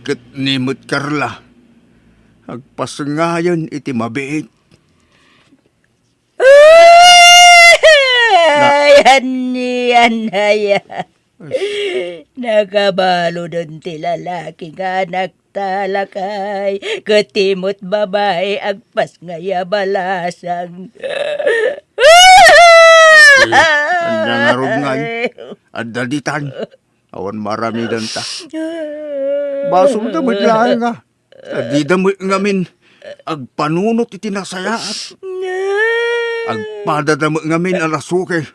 Ket ni met Carla, agpasngayen iti mabiit. Ay, ania, ania. Nakabaludan ti lalaki nga anak ta, lakay, ket ti met babae agpasngay a balasang. Ania ngarud ngay? Adda ditan. Awan maaramidanta. Basolda met laeng a, ta dida met ngamin agpanunot iti nasayaat. Agpadada met ngamin a nasuke.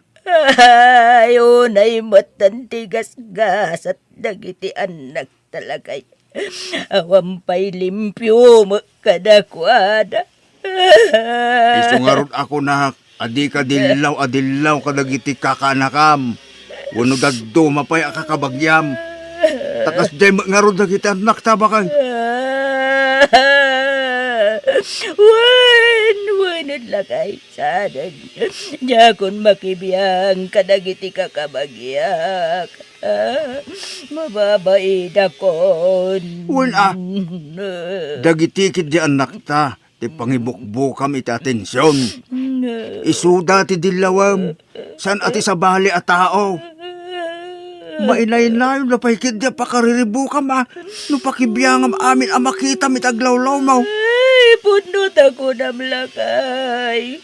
Ay, unay met ti gasgasat dagiti annak. Talakay, awan pay limpio met kadakuada. Isu ngarud a kunak a dika dillaw a dillaw kadagiti kakaanakam wenno dadduma pay a kakabagiam. Ta kasdiay met ngarud dagiti annakta, baket. Wen, wen, Lakay, saan? Diakon makibiang kadagiti kakabagiak. Ah, mababainakon. Wen a, dagiti ketdi annakta ti pangibukbukam iti atension. Isuda ti dillawem, saan a ti sabali a tao. Mainaynayonda pay ketdi a pakariribukam a no pakibiangam amin a makitam iti aglawlawmaw. Ay, pudno ta kunam, lakay.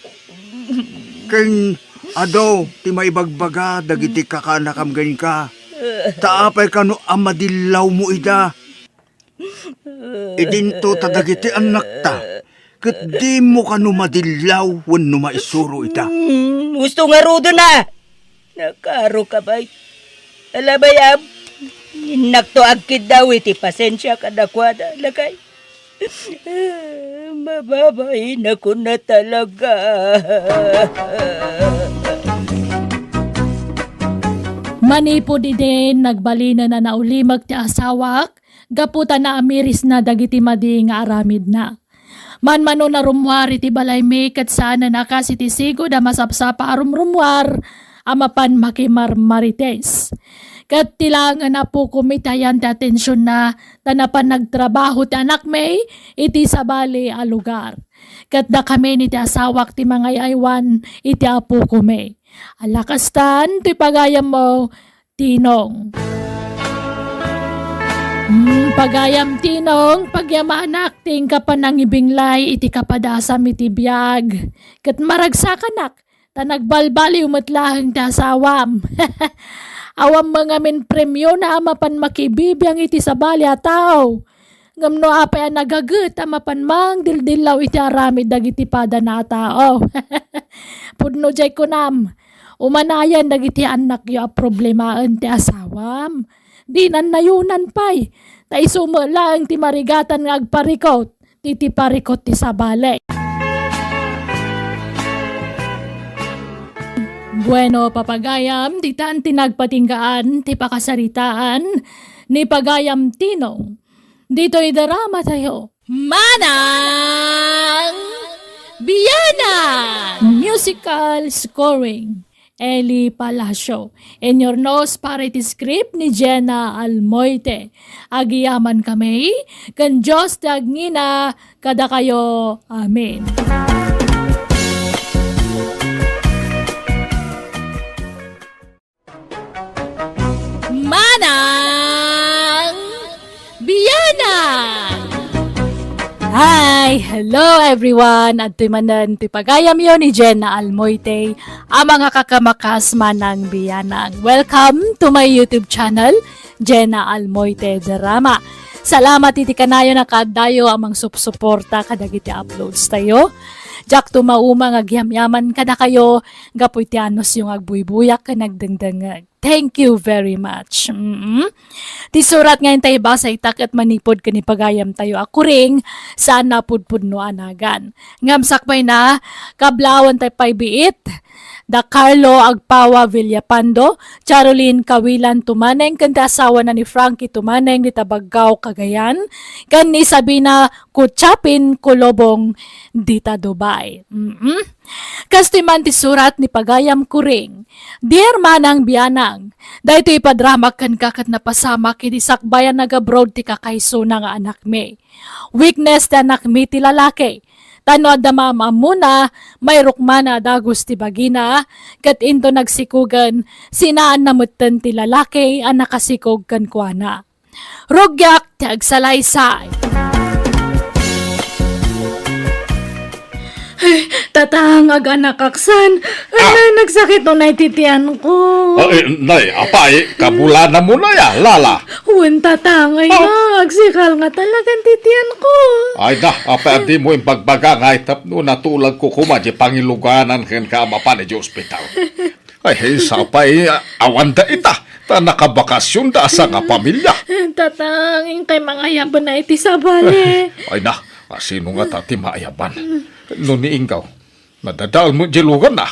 Ken adu ti maibagbaga dagiti kakaanakam kenka. Ta apay kano a madillawmo ida? Idinto ta dagiti annakta, ket dimo kano madillaw wenno maisuro ida. Mm, husto ngaruden a! Nakaaro ka bay? Ala bay, am, innakto agkiddaw iti pasensia kadakuada, lakay. Mababainakon a talaga. Manipud idin, nagbalinen a naulimek ti asawak, gapu ta naamirisna dagiti madi nga aramidna. Manmanon a rummuar iti balaymi ket saanen a kas iti sigud a masapsapa a rumrummuar a mapan makimarmarites. Ket ti laengen a pukomi ti ayan ti atensionna ta napan nagtrabaho ti anakmi iti sabali a lugar. Ket dakami iti asawak ti mangay-aywan iti a pukomi. Ala kastan ti pagayammo, Tinong. Hmm, pagayam Tinong, pagyamanak ti inka panangibinglay iti kapadasam iti biag. Ket maragsakanak, ta nagbalbaliw met laeng ti asawam. Awan ngamin premiona a mapan makibibiang iti sabali a tao. Ngem no apay a nagaget a mapan mangdildillaw iti aramid dagiti padana a tao? Pudno jay kunam, umanayan dagiti annakyo a problemaen ti asawam. Dinan nayonan pay, ta isu met laeng ti marigatan nga agparikot, ti, ti parikot ti sabali. Bueno, papagayam, ditan ti nagpatinggaan ti pakasaritaan ni Pagayam Tinong. Ditoy drama tayo. Manang Bianang! Musical scoring, Eli Palacio. Inyurnos para iti script ni Jenna Almoite. Agiyaman kami, ken Dios ti agngina kadakayo. Amen. Manang Bianang! Hi! Hello, everyone! Adtoy manen ti pagayamyo ni Jenna Almoite, a mga kakamakas, Manang Bianang. Welcome to my YouTube channel, Jenna Almoite Drama. Salamat iti kanayon a kaaddayo a mangsupsuporta kadagiti uploads tayo. Diak to mauma nga agyamyaman kadakayo gapu iti anusyo nga agbuybuyak ken agdengdengngeg. Thank you very much. Mm-mm. Ti surat nga intay basa ita ket manipud ken ni pagayam tayo a kuring, saan a pudpudno a nagan. Ngem sakbay na, kablawan tay pay biit, da Carlo Agpawa Villapando, Charolyn Kawilan Tumaneng, ken ti asawana ni Frankie Tumaneng, dita Baggao, Cagayan, ken ni Sabina Kuchapin Kulobong, dita Dubai. Mm-mm. Kastoy man ti surat ni pagayam kuring, Dear Manang Bianang, daytoy ipadramak kenka ket napasamak idi sakbay a nag-abroad ti kakaysona nga anakmi. Weakness ti anakmi ti lalaki. Ta no adda maam-ammona, mairukmana a dagus ti bagina, ket into nagsikogen, sinaanna metten ti lalaki a nakasikog kenkuana. Rugiak ti agsalaysay. Ay, tatang, aganakaksan. Ah! Ay, nagsakit unay ti tiyanko. Ah, eh, nay, apay, kabulanamon aya, Lala? Wen, tatang, ay na, agsikal nga talagan ti tiyanko. Ay na, apay, a dimo imbagbaga nga ay tapno natulagko koma di pangiluganan kenka a mapan iti ospital. Ay, sapay, a-, awanda ita, ta nakabakasyonda a sangapamilia. Tatang, inkay mangayaban iti sabali. Ay na, a, sino ngata ti maayaban? No ni Inggaw, nadadael met di luganna.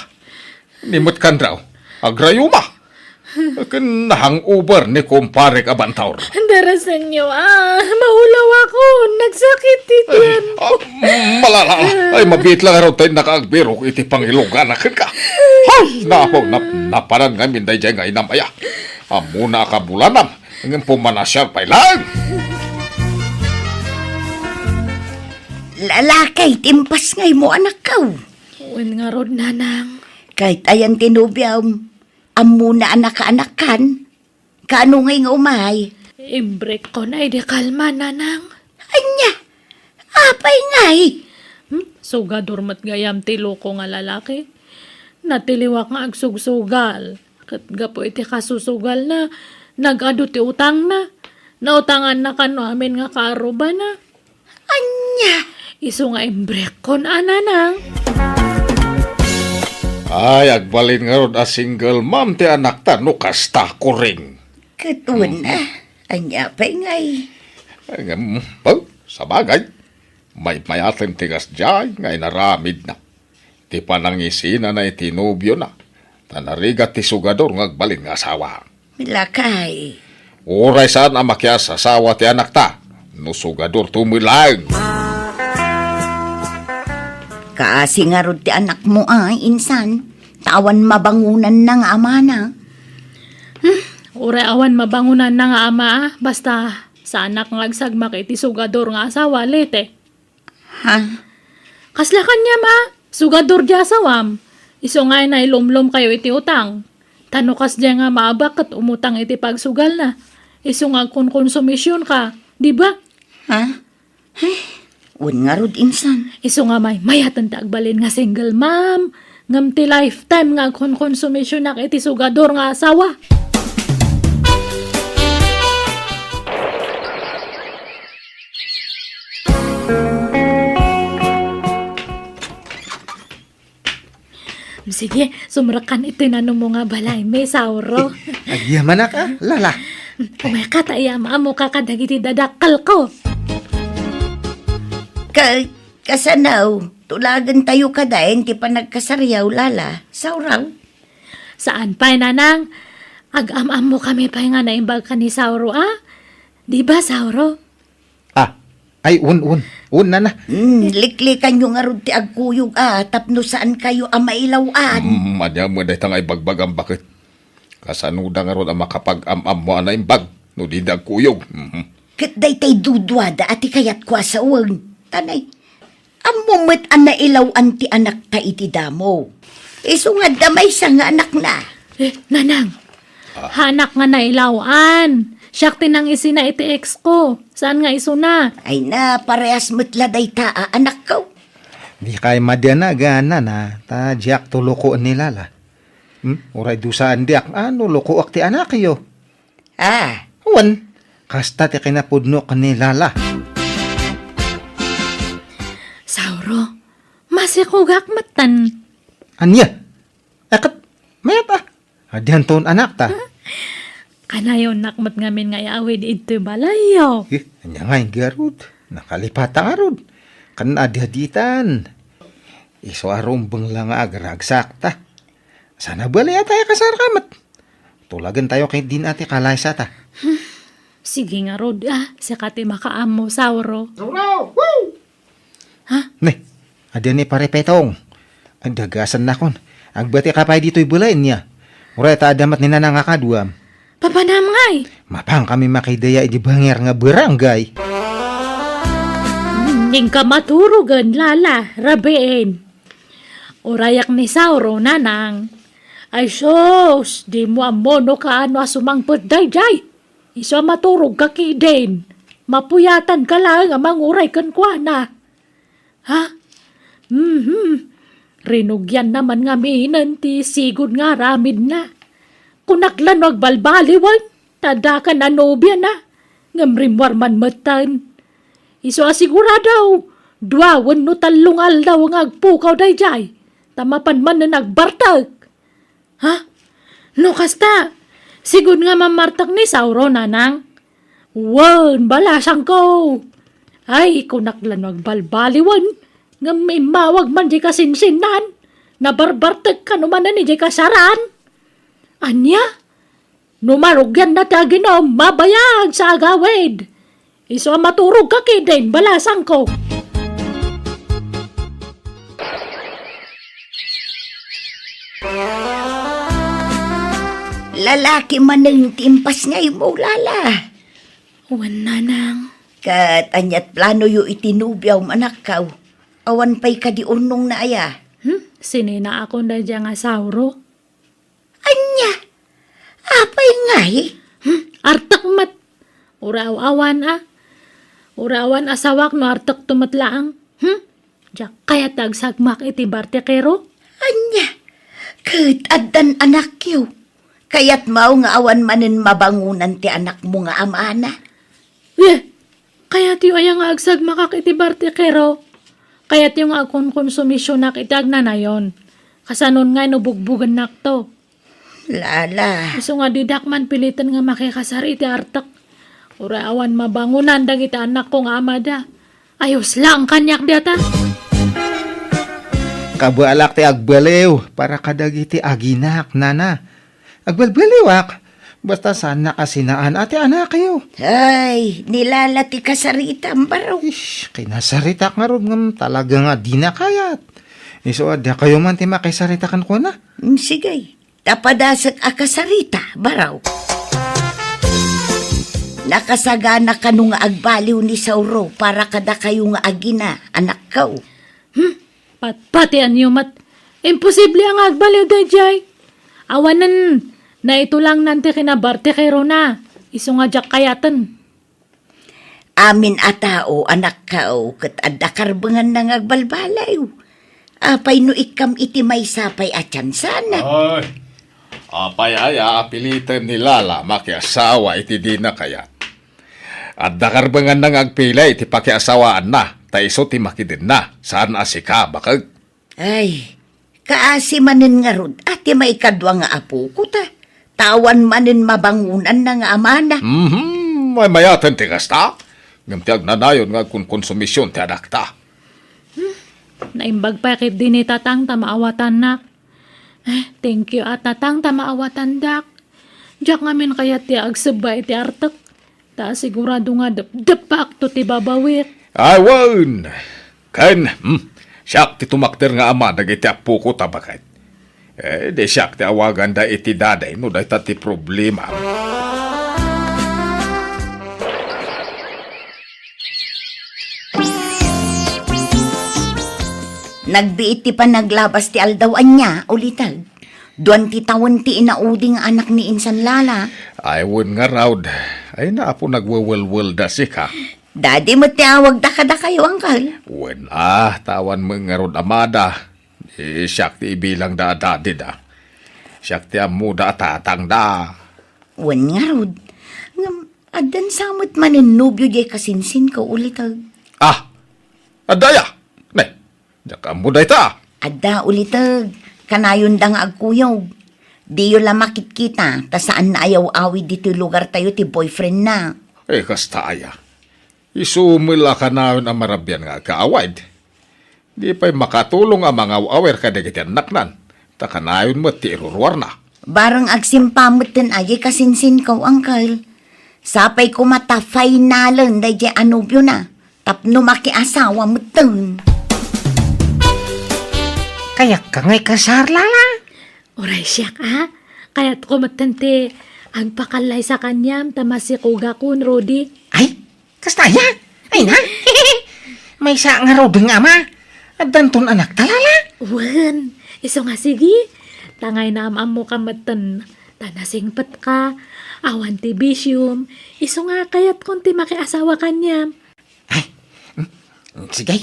Ni met kanraw, agrayuma. Ken na-hangover ni kumparek a Bantaur. Darasenyo, ah, maulaw ako. Nagsakit ti tiyan. Ah, malala. Ay, mabiit lang ngarud tay nakaagbirok iti pangiluganak kenka. Ay, napo, nap-, napanan ngamin daydiay nga inam aya. Ammona a kabulanam, ngem pumanasiar pay laeng. Lalaki, timpas ngay mo, anakko. Wen ngarud, nanang. Kahit ayan ti nobiam, ammona a nakaanakkan. Kaano ngay nga umay? Imbrekkon a idi kalma, nanang. Ania? Apay ngay? Hmm? Sugador met gayam ti loko nga lalaki. Natiliwak nga agsugsugal. Ket gapu iti kasusugalna, nag-adu ti utangna. Nautanganna kano amin nga kaarrubana. Ania? Isu nga imbrekkon a, nanang. Ay, agbalin ngarud a single mom ti anakta no kasta, Kuring. Ket wen, mhm, ah, ania pay ngay? Ay, ngem, well, sabagay, maymayaten ti kasdiay nga inaramidna. Ti panangisinana iti nobiona, ta narigat ti sugador nga agbalin nga asawa. Lakay. Uray saan a makias-asawa ti anakta, no sugadorto met laeng. Kaasi ngarud ti anakmo a, insan, ta awan mabangonanna nga amana. Hmm, uray awan mabangonanna nga ama, ah, basta saanak nga agsagmak iti sugador nga asawa, Lete. Ha? Kasla kaniam a, sugador di asawam. Isu nga nailumlom kayo iti utang. Ta no kasdiay nga maabak ket umutang iti pagsugalna. Isu nga agkonkonsumision ka, di ba? Ha? Ay, wen ngarud, insan. Isu nga maymayaten ti agbalin nga single mom. Ngem ti lifetime nga agkonkonsumisionak iti sugador nga asawa. Sige, sumrekkan iti nanumo nga balay, Miss Auro. Agyamanak, a, Lala. Umay ka ta iyam-ammoka kadagiti dadakkelko. Ka-, kasano? Tulagentayo kadi ti panagkasariaw, Lala. Sauraw? Saan pay, nanang. Agam-ammokami pay nga naimbag ken ni Sauro, a? Di ba, Sauro? Ah, ay, un, un. Un, nana. Hmm, liklikanyo ngarud ti agkuyog, a, tapno saankayo a mailaw-an. Hmm, ania met dayta nga ibagbagam, baket? Kasanoda ngarud a makapag-am-ammo a naimbag no dida agkuyog? Mhm. Ket daytay duduada a ti kayatko a sawen. Tanay, ammo met a nailaw-an ti anakta iti damo. Isu nga adda maysa nga anakna. Eh, nanang, ah, anak nga nailaw-an. Siak ti nangisina iti ex ko. Saan nga isuna? Ay na, parehas met la dayta a anakko. Dikay madianagan, nana, ta diak to lokoen ni Lala. Hmm? Uray dusaen diak, a, no lokoak ti anakyo. Ah. Wen, kasta ti kinapudno ken ni Lala. Sauro, masikogak metten. Ania? Akat, mayat a. Adianton anakta. Kanayonak met ngamin nga iawid idtoy balayyo. Eh, ania ngay ngarud? Nakalipata ngarud. Ken adi-aditan. Isu a rumbeng la nga agragsak ta. Sana bali a tayo kasar ka met. Tulagentayo ket din a ti kalaysata. Sige ngarud, a, sika ti makaammo, Sauro. Sauro! Woo! Ha? Ne, adda ni Pare Petong. Ay, dagasannakon. Agbati ka pay ditoy balay niya. Uray ta adda met ni Nanang a kaduam. Papanam ngay? Mapang kami makidaya idi banger nga barangay. Inka maturogen, Lala, rabiin. Urayak ni Sauro, Nanang. Ay sus, dimo ammo no kaano a sumangpet daydiay. Isu a maturogka kidin. Mapuyatanka laeng a manguray kenkuana. Ha? Mhm. Rinugianna man ngaminen ti sigud nga aramidna. Kunak la no agbalbaliwen, ta adda ken a nobiana, ngem rimmuar man metten. Isu a sigurado, dua wenno tallo nga aldaw nga agpukaw daydiay, ta mapan manen agbartek. Ha? No kasta, sigud nga mammartek ni Sauro, Nanang? Wen, balasangko. Ay, kunak la no agbalbaliwen, ngem immawag man diay kasinsinnan. Nabarbartek kano manen idiay kasaran. Ania? No marugianna ti aginum, mabayag sa agawid. Isu a maturogka ketdin balasangko. Lalaki manen ti impasngaymo, Lala. Wen, Nanang. Ket aniat planoyo iti nobiom, anakko? Awan pay kadi urnongna aya? Hmm? Sininaakon daydiay nga sauro? Ania? Apay ngay? Hmm? Artek met. Uray awan a. Uray awan asawak no artekto met laeng. Hmm? Diak kayat ti agsagmak iti bartekero? Ania? Ket addan anakyo. Kayatmo nga awan manen mabangonan ti anakmo nga amana? Eh, kayatyo aya nga agsagmakak iti bartekero? Kayatyo nga agkonkonsumisionak iti agnanayon? Kasanon ngay no bugbugennakto? Lala. Isu nga didak man piliten nga makikasar iti artek. Uray awan mabangonan dagiti anakko nga amada. Ayos laeng kaniak dayta. Kabaelak ti agbaliw para kadagiti aginak, Nana. Agbalbaliwak, basta saannak a sinaan a ti anakyo. Ay, ni Lala ti kasaritam, baro. Ish, kinasaritak ngarud ngem talaga nga dina kayat. Isu a dakayo man ti makisarita kenkuana. Mm, sige. Ta padasek a kasarita, baro. Nakasagana kano nga agbaliw ni Sauro para kadakayo nga agina, anakko? Hmm? Patpatianyo met. Imposible a nga agbaliw daydiay. Awanen, naitulangnan ti kinabartekerona. Isu nga diak kayaten. Amin a tao, anakko, ket adda karbenganna nga agbalbaliw. Apay no ikkam iti maysa pay a tiansa? Ay, apay aya a piliten ni Lala makiasawa iti dina kayat? Adda karbenganna nga agpili iti pakiasawaanna, ta isu ti makidenna, saan a sika, baket. Ay, kaasi manen ngarud a ti maikadua nga apoko ta, ta awan manen mabangonanna nga amana. Mhm, maymayaten ti kasta. Ngem ti agnanayon nga agkonkonsumision ti anakta. Hmm, naimbag pay ketdi ni Tatang ta maawatannak. Eh, thank you a, Tatang, ta maawatandak. Diak ngamin kayat ti agsebba iti artek. Ta sigurado nga depdepakto ti babawik. Ay, wen! Ken, hmm, siak ti tumakder nga ama dagiti appoko ta baket. Eh, di siak ti awaganda iti daday no dayta ti problema. Nagbiit ti panaglabas ti aldaw ania, uliteg. Duan ti tawen ti inaudi nga anak ni insan Lala. Ay, wen ngarud. Ay, naapo nagwewelwelda sika. Dadi met ti awagda kadakayo, angkel. Wen a, ta awan met ngarud amada. Eh, siak ti ibilangda a dadida. Siak ti ammoda a tatangda. Wen ngarud. Ngem, addan sa met manen nobio diay kasinsinko, uliteg. Ah! Adda aya? Ne, diak ammo dayta. Adda, uliteg. Kanayonda nga agkuyog. Diyo la makitkita, ta saanna a yaw-awid ditoy lugartayo ti boyfriendna. Eh, kasta aya. Isu met la kanayon a marabian nga agkaawid. Di pay makatulong a mangaw-awer kadagiti annaknan, ta kanayon met ti iruruarna. Bareng agsimpa metten a diay kasinsinko, angkel. Sapay koma ta finalen daydiay a nobiona, tapno makiasawa metten. Kayatko nga ikasar, Lala. Uray siak a, kayatko metten ti agpakallaysa kaniam ta masikogakon, Rudy. Ay, kasta aya? Ay na? Maysa ngaruden nga ama. Addanton anakta, Lala? Wen, isu nga sige. Ta ngay naam-ammoka metten ta nasingpetka, awan ti bisiom, isu nga kayatkon ti makiasawa kaniam. Ay, mm, sige.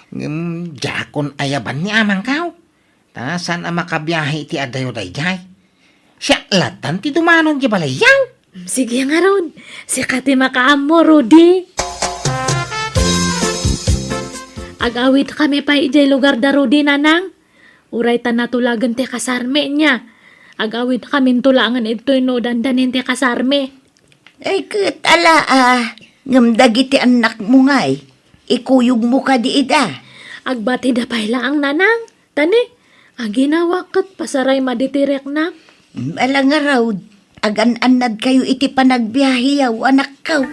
Ngem diakon ayaban ni amangko. Ta saan a makabiahe iti adayo daydiay. Siak lattan ti dumanon ti balayyo. Sige ngarud, sika ti makaammo, Rudy. Ag-awidkami pay idiay lugarda, Rudy, nanang. Uray ta natulagen ti kasarmi, nia. Ag-awidkaminto laengen idtoy no dandanin ti kasarmi. Ay, ket ala a, ngem dagiti annakmo ngay, ikuyogmo kadi ida? Agbatida pay laeng, nanang. Ta ne, aginawak ket pasaray madi ti rekna. Mm, ala ngarud. Agan-annadkayo iti panagbiaheyo, anakko.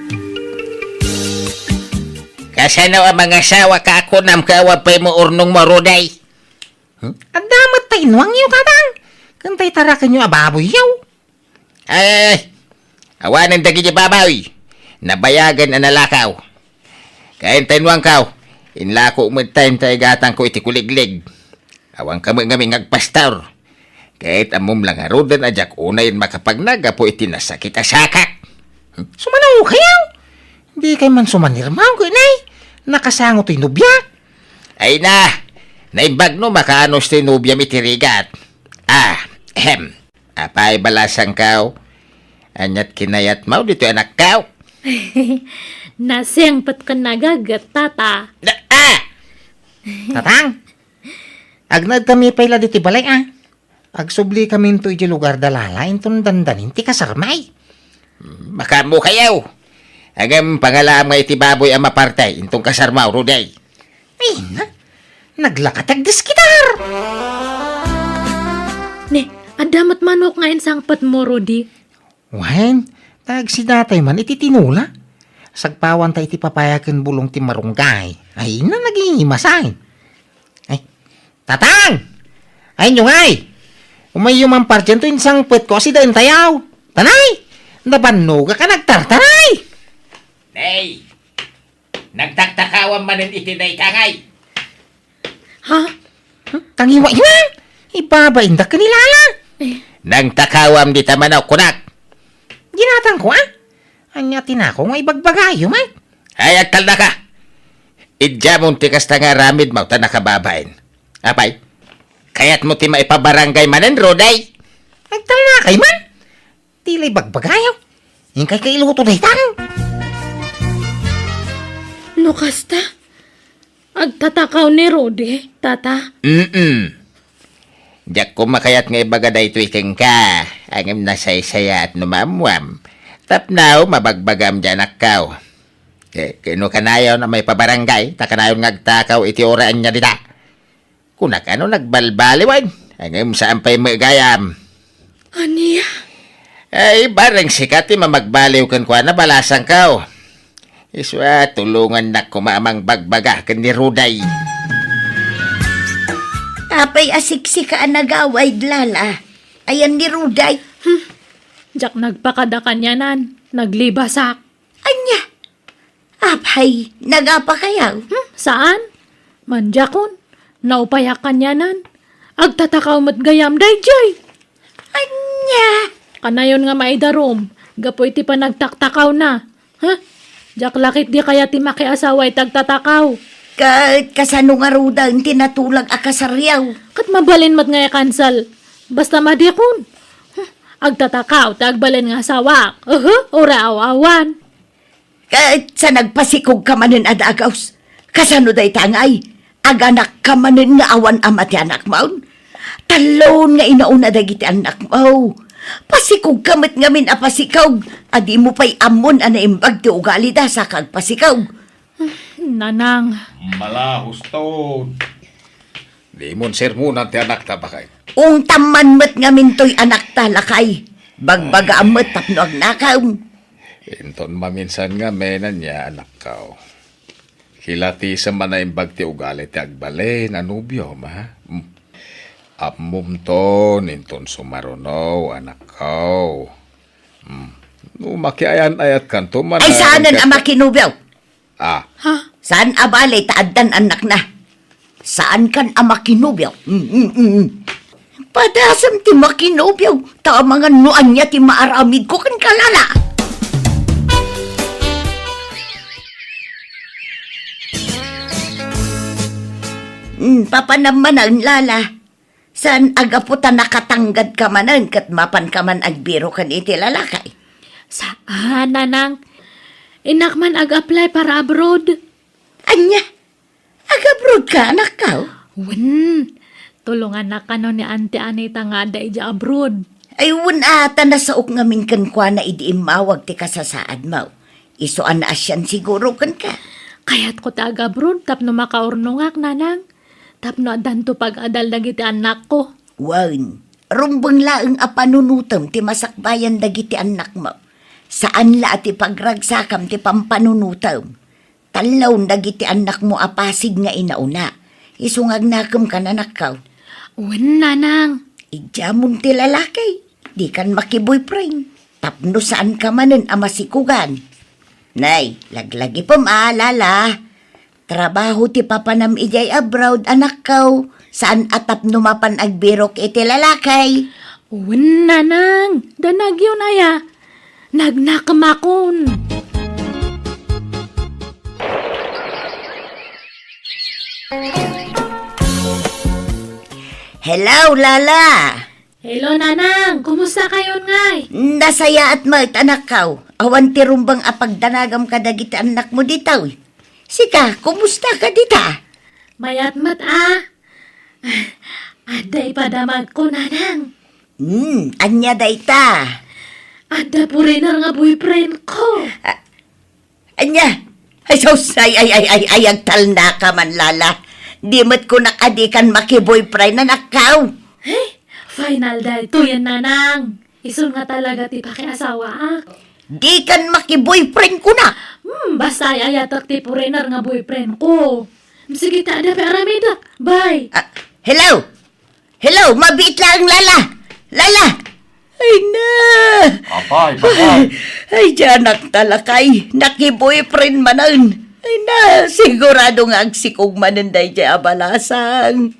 Kasano a mangasawa ka a kunam ket awan pay maurnongmo, Ruday? Hmm? Adda met ta inuangyo, Tatang. Ken tay tarakenyo a baboyyo. Ay, awanen dagiti baboy. Nabayagen a nalakaw. Ken ta inuangko, inlako met ta inta igatangko iti kuliglig. Awan kami ngamin nga agpastor. Ket ammom la ngaruden a diak unayen makapagna gapu iti nasakit a sakak. Sumano kayo? Di kay man sumanirmaw, ken ay, nakasango toy nobiak. Ay na, naimbag no makaanus toy nobiam iti rigat. Ah, ahem. Apay, balasangko? Aniat kinayatmo ditoy, anakko? Nasengpet ken nagaget, Tata. Na, ah! Tatang, agnaed kami pay la ditoy balay, a. Agsubli kaminto iti lugar da Lala, inton dandanin ti kasarmay. Makaammo kayo. Ngem pangalaam nga iti baboy a maparte, inton kasarmaw, Ruday. Ay, na, naglaka ti agdiskitar! Ne, adda met manok nga insangpetmo, Rudy? Wen, ta agsidatay man iti tinola. Sagpawanta iti papaya ken bulong ti marunggay. Ay, na, nagimasay. Ay, Tatang! Ay, inyo ngay! Umayyo man pardian to insangpetko a sida intayaw. Tanay! Nabannogak a nagtartaray! Nay! Nagtaktakawam manen iti dayta ngay. Ha? Hmm? Tangiwa iman! Ibaba indak ken ilala! Eh. Nagtakawam dita manok kunak. Ginatangko, a? Ania ti nako nga ibagbagayo met? Ay, agtalnaka! Idiamon ti kasta nga aramidmo ta nakababain. Apay, kayatmo ti maipabarangay manen, Ruday? Agtalnakay man? Ti la ibagbagayo. Inkay kailuto daytan. No kasta, agtatakaw ni Rudy, Tata. Mm-mm. Diak koma kayat nga ibaga daytoy kenka, ngem nasaysayaat no maammuam. Tapno mabagbagam diay anakko. Eh, kano kanayon a maipabarangay, ta kanayon nga agtakaw iti uray ania dita. Kunak a no nagbalbaliwen, ngem saan pay met gayam. Ania? Ay, bareng sika ti mamagbaliw kenkuana, balasangko. Isu a, tulongannak koma a mangbagbaga ken ni Ruday. Apay a siksika a nagaway, Lala? Ayan ni Ruday? Hmm. Diak nagpakada kanianan, naglibasak. Ania? Apay, nagapa kayaw? Hmm, saan? Mandiakon, naupayak kanianan. Agtatakaw met gayam daydiay. Ania? Kanayon nga maidarum, gapu iti panagtaktakawna. Ha? Diak la ketdi kayat ti makiasawa iti agtatakaw. Ket kasano ngaruden ti natulag a kasaryo? Ket mabalin met nga i-cancel. Basta madikon. Hmm, agtatakaw ti agbalin nga asawak. Uhu, uray aw-awan. Ket sa nagpasikogka manen a dagus, kasano dayta ngay? Aganakka manen nga awan ama ti anakmon? Tallo nga inauna dagiti annakmo. Pasikogka met ngamin a pasikog, a dimo pay ammon a naimbag ti ugalida sa kagpasikog. Nanang. Malahuston. Dimon sermonan ti anakta, baket. Ungtam man met ngamin toy anakta, lakay. Bagbagaam met tapno agnakem. Inton maminsan ngamin ania, anakko. Kilatisem a naimbag ti ugali ti agbalin a nobiom, a? Mm. Ammomton, inton sumaruno, anakko. Mm. No makiayan-ayatkanto man. Ay, saanen a makinobio? Ah. Ha? Saan a bale ta addan annakna? Saankan a makinobio? Mm, mm, mm. Padasem ti makinobio, ta amangan no ania ti maaramidko kenka, Lala. Mm, papanam manen, Lala. Saan a gapu ta nakatanggadka manen ket mapanka man agbiro ken iti lalaki? Saan, Nanang. Innak man ag-apply para abroad. Ania? Ag-abroad ka, anakko? Wen, tulongannak kano ni Auntie Anita nga adda idiay abroad. Ay, wen a, ta nasaok ngamin kenkuana idi immawag ti kasasaadmo. Isu a naasian siguro kenka. Kayatko ti ag-abroad tapno makaurnongak, Nanang. Tapno addanto pag-adal dagiti annakko. Wen, Rumbeng laeng a panunotem ti masakbayan dagiti annakmo. Saan la a ti pagragsakam ti pampanunotem. Tallawon dagiti annakmo a pasig nga inauna. Isu nga agnakem kan anakkaw. Wen, nanang. Idiamon ti lalaki. Dikan makiboyfriend. Tapno saanka manen a masikugan. Nay, laglagipem a, Lala. Trabaho ti papanam idiay abroad, anakkaw. Saan a tapno mapan agbirok iti lalaki. Wen, nanang. Danagyon aya. Nagnakemakon. Hello, Lala. Hello, nanang. Kumusta kayon ngay? Nasayaat met, anakkaw. Awan ti rumbeng a pagdanagam kadagiti annakmo ditoy. Sika, kumusta ka dita? Mayat met a. Adda ipadamagko, nanang. Hmm, ania dayta? Adda foreigner nga boyfriend ko. Ah, ania? Ay, sus, ay, ay, ay, ay, ay, agtalnaka man, Lala. Di met kunak a dikan makiboyfriend, anakkaw. Eh, final daytoyen, nanang. Isun nga talaga ti pakiasawaak. Dikan makiboyfriend kunak. Hmm, basta ay-ayatek ti foreigner nga boyfriend ko. Sige ta, adda pay aramidek. Bye. Ah, hello? Hello, mabiit laeng, Lala. Lala! Ay na! Apay, apay. Ay, diay anak ta lakay. Nakiboyfriend manen. Ay na, sigurado nga agsikog manen daydiay a balasang.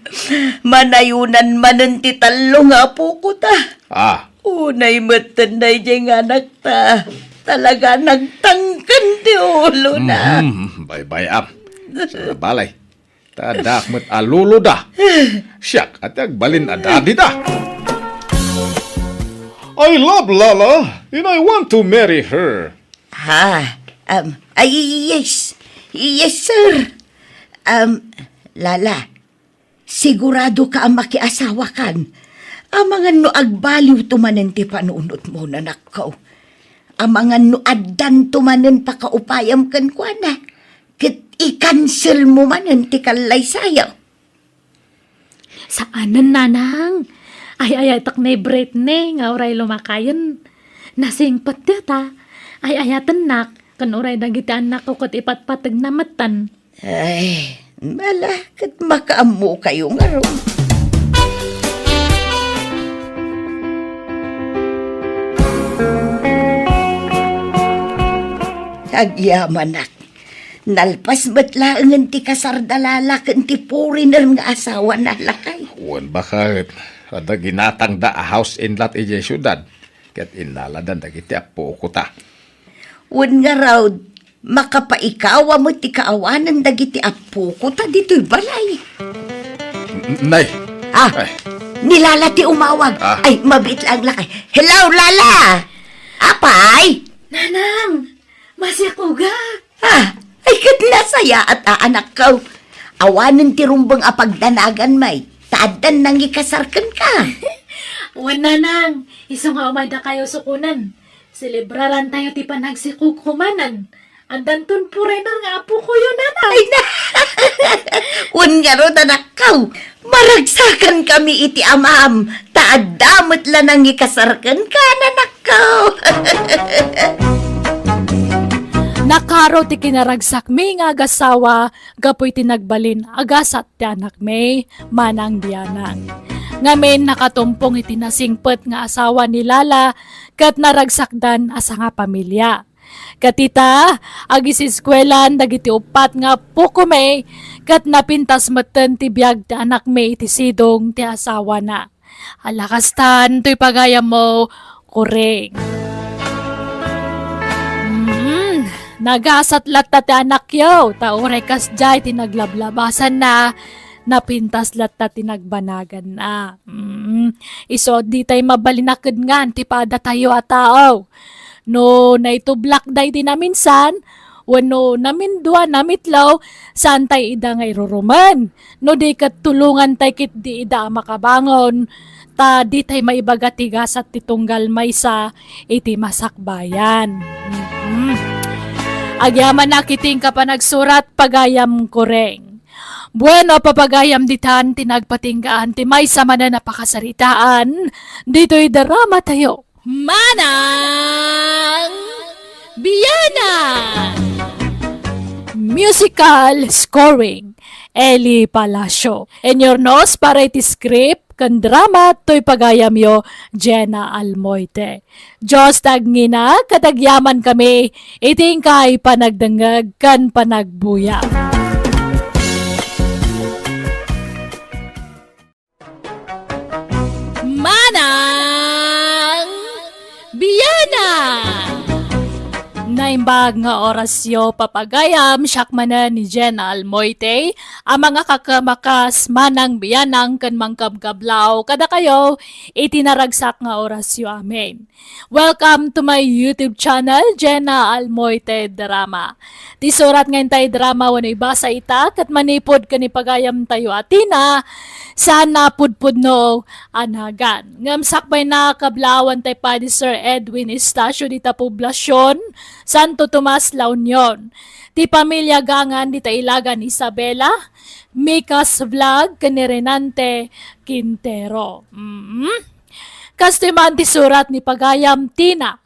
Manayonan manen ti tallo nga apoko ta. Ah. Unay metten daydiay nga anak ta. Talaga nagtangken ti ulona. Mhm, baybay-am. Sarabalay. Ta addaak met a loloda. Siak a ti agbalin a daddyda. I love Lala and I want to marry her. Ha? Um, ay, yes. Yes, sir. Um, Lala, sigurado ka a makiasawakan. Amangan no agbaliwto manen ti panunotmo, anakko. Amangan no addanto manen pakaupayam kenkuana. Ket i-cancel mo manen ti kallaysayo. Saanen, nanang. Ay-ayatek ni Britney nga uray lumakayen. Nasingpet dita. Ay-ayatennak ken uray dagiti annakko ket ipatpategna metten. Ay, ala, ket makaammokayo ngarud. Agyamanak. Nalpas met laengen ti kasarda Lala ken ti foreigner nga asawana, lakay. Wen, baket, adda ginatangda a house and lot idiay siudad, ket innaladan dagiti apokota. Wen ngarud, makapaikawa met ti kaawanan dagiti apokota ditoy balay. N-, nay. Ah, Ay. Ni Lala ti umawag. Ah. Ay, mabiit laeng, lakay. Hello, Lala! Apay? Nanang! Masiakugak! Ah, ay ket nasayaat a anakko. Awanen ti rumbeng a pagdanagan, may, ta addan nangikasar kenka. Wen, nanang, isu nga umaydakayo sukonen. Selebrarantayo ti panagsikogko manen. Addanton foreigner nga apokoyo, nanang. Ay na! Wen ngarud, anakko, maragsakan kami iti amam, ta adda met la nangikasar kenka, anakko. Nakaro ti kinaragsakmi nga agasawa gapu iti nagbalin a gasat ti anakmi, manang bianang. Ngamin, nakatumpong iti nasingpet nga asawa ni Lala ket naragsakdan a sangapamilia. Ket ita, agisiskuelan dagiti uppat nga appokomi, ket napintas metten ti biag ti anakmi iti sidong ti asawana. Ala kastan toy pagayammo, Kuring. Mm, nagasat latta ti anakyo, ta uray kasdiay ti naglablabasanna, napintas latta ti nagbanaganna. Mm, isu, ditay mabalin a kedngan ti padatayo a tao. No naitublak daydi naminsan, wenno namindua, namitlaw, saantay ida nga irurumen. No di ket tulongantay ketdi ida a makabangon, ta ditay maibaga ti gasat ti tunggal maysa iti masakbayan. Mm. Agyamanak iti inka panagsurat, pagayam Kuring. Bueno, papagayam ditan ti nagpatinggaan ti maysa manen a pakasaritaan ditoy drama tayo. Manang Bianang! Musical scoring, Eli Palacio. Inurnos para iti script ken drama toy pagayamyo, Jenna Almoite. Dios ti agngina ket agyaman kami iti inkay panagdengngeg ken panagbuya. Manang Bianang! Naimbag nga orasyo, papagayam, siak manen ni Jenna Almoite, a mangakakemakas, Manang Bianang, ken mangkabkablaw kadakayo iti naragsak nga orasyo. Amen. Welcome to my YouTube channel, Jenna Almoite Drama. Ti surat nga intay drama wenno ibasa ita ket manipud ken ipagayamtayo a Tina, saan a pudpudno a nagan. Ngem sakbayna, kablawan tay padi Sir Edwin Estacio dita Poblacion, Santo Tomas, La Union. Ti pamilia Gangan dita Ilagan, Isabela, Mika's Vlog ken ni Renante Quintero. Mm. Kastoy man ti surat ni pagayam Tina.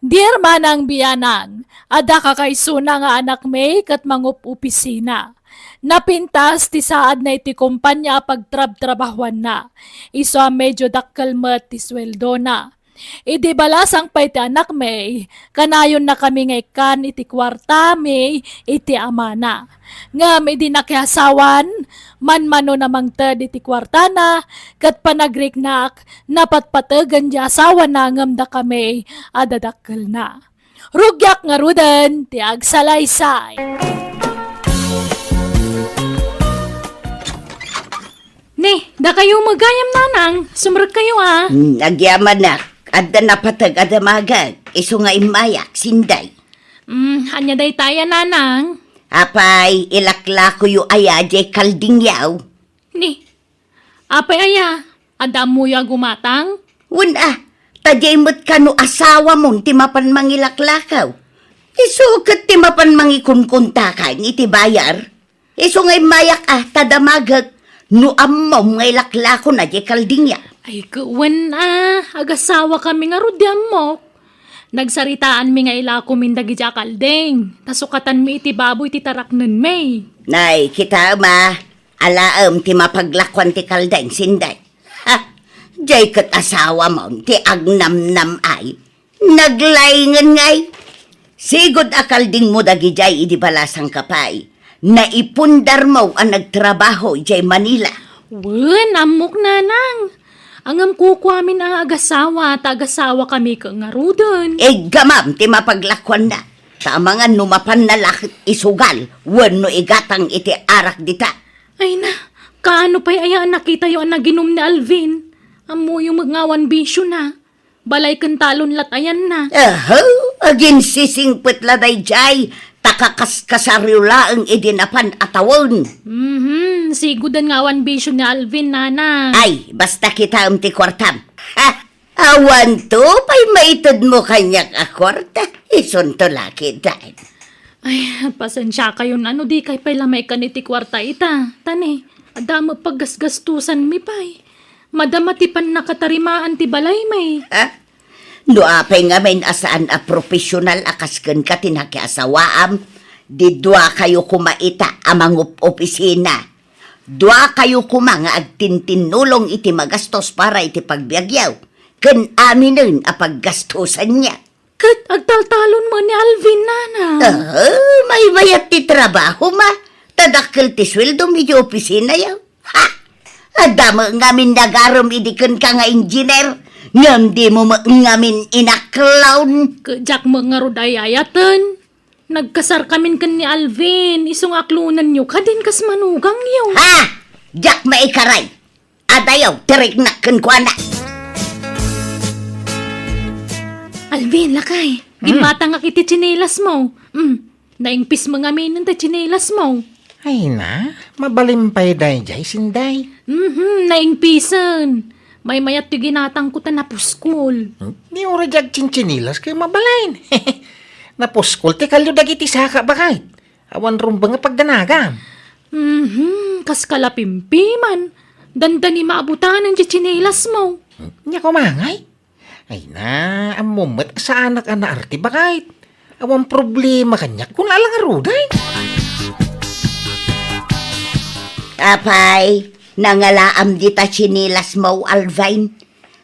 Dear Manang Bianang, adda kakaisuna nga anakmi ket mangup-opisina. Napintas ti saadna iti kompania a pagtrabtrabahuanna. Isu a medyo dakkel met ti sueldona. Idi balasang pay ti anakmi, kanayonnakami nga ikkan iti kuartami iti amana. Ngem idi nakiasawan, manmanon a mangted iti kuartana, ket panagriknak, napatpategen ti asawana ngem dakami a dadakkelna. Rugiak ngaruden ti agsalaysay. Ni, dakayo met gayam, Nanang. Sumrekkayo, a. Hmm, agyamanak. Adda napateg a damagek. Isu nga immayak, Sinday. Hmm, ania daytay a, Nanang? Apay, ilaklakoyo aya diay kaldingyo? Ni, apay aya? Adda ammoyo a gumatang? Wen a, ta diay met kano asawamon ti mapan mangilaklakaw. Isu ket ti mapan mangikunkuntakan iti bayar. Isu nga immayak a, ta damagek no ammom nga ilaklakona diay kaldingyo. Ay, ket wen a, agasawakami ngarud, di ammok. Nagsaritaanmi nga ilakomin dagiti a kalding, ta sukatanmi iti baboy ti taraknenmi. Nay, kitaem a, alaem ti mapaglakuan ti kalding, Sinday. Ha! Diay ket asawamon ti agnamnam ay. Naglaingen ngay. Sigud a kaldingmo dagidiay idi balasangka pay. Naipundarmo a nagtrabaho idiay Manila. Wen, ammok, Nanang. Ngem kukuamin a agasawa, ta agasawakami ket ngaruden. Iggamam ti mapaglakuanna. Ta amangan no mapanna la ket isugal wenno igatang iti arak dita. Ay na, kaano pay aya a nakitayo a naginum ni Alvin? Ammoyo met nga awan bisiona. Balay ken talon lat ayanna. Aho, aginsisingpet la daydiay, ta kakaskasaryo laeng idi napan a tawen. Mhm, siguden nga awan bisio ni Alvin, Nanang. Ay, basta kitaem ti kuartam. Ha? Awanto pay maitedmo kaniak a kuarta, isunto la ketdin. Ay, pasensiakayon a no dikay pay la maikkan iti kuarta ita. Ta ni, adda met paggasgastosanmi pay. Madama ti pannakatarimaan ti balaymi. Ha? No apay ngamin a saan a profesional a kas kenka ti nakiasawaam, di duakayo koma ita a mangup-opisina. Duakayo koma nga agtintinnulong iti magastos para iti pagbiagyo, ken aminen a paggastosanyo. Ket agtaltalon met ni Alvin, Nanang. Ah, maymayat ti trabahom a. Ta dakkel ti sueldom iti opisinayo. Ha! Adda met ngamin nagarem idi kenka nga engineer, ngem dimo met ngamin inaklon. Ket diak met ngarud ay-ayaten. Nagkasarkamin ken ni Alvin, isu nga aklonenyo kadin kas manugangyo. Ha! Diak maikaray. Adayo ti riknak kenkuana. Alvin, lakay, hmm, ginmatangak iti tsinelasmo. Hmm, naingpis met ngamin ti tsinelasmo. Ay na, mabalin pay daydiay, Sinday. Mhm, naingpisen. Maymayat ti ginatangko ta napuskol. Hmm? Ni uray diak agtsintsinelas ket mabalin. Napuskol ti kalio dagiti saka, baket. Awan rumbeng a pagdanagam. Mhm, kas kalapimpiman. Dandani maabutanen ti tsinelasmo. Nya kumangay? Ay na, ammom met a saanak a naarte, baket. Awan problema kaniak, kuna la ngarud, ay. Apay, nangalaam dita tsinelasmo, Alvin.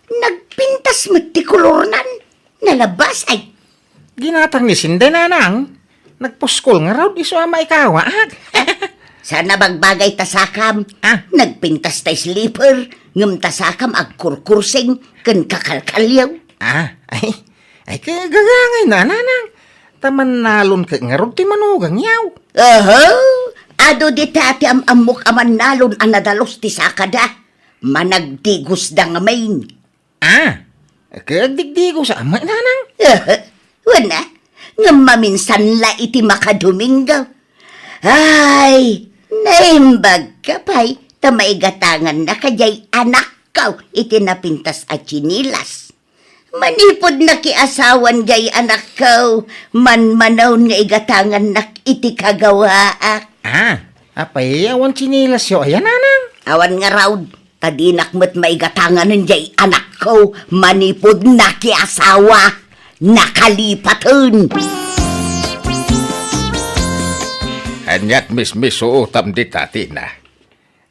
Nagpintas met ti kolornan. Nalabas, ay. Ginatang ni Sinday, nanang. Nagpuskol ngarud isu a maikawaak. Saan a bagbagay ta sakam. Ah. Nagpintas ta slipper, ngem ta sakam agkurkursing ken kakalkaliaw. Ah, ay, ay, kagagangay na, nanang. Ta mannalon ket ngarud ti manugangyaw. Oho, adu dita ti am-ammok a mannalon a nadalus ti sakada. Managdigusda ngamin. Ah, agdigdigos a met, nanang? Wen a, ngem maminsan la iti makadomingo. Ay, naimbagka pay ta maigatangannaka jay anakko iti napintas a tsinelas. Manipud nakiasawan jay anakko, manmanaw nga igatangannak iti kagawaak. Ah, apay, awan tsinelasyo aya, nanang? Awan ngarud. Ta dinak met maigatanganen jay anakko manipud nakiasawa, nakalipaten. Aniat mismisuotam dita, Tina?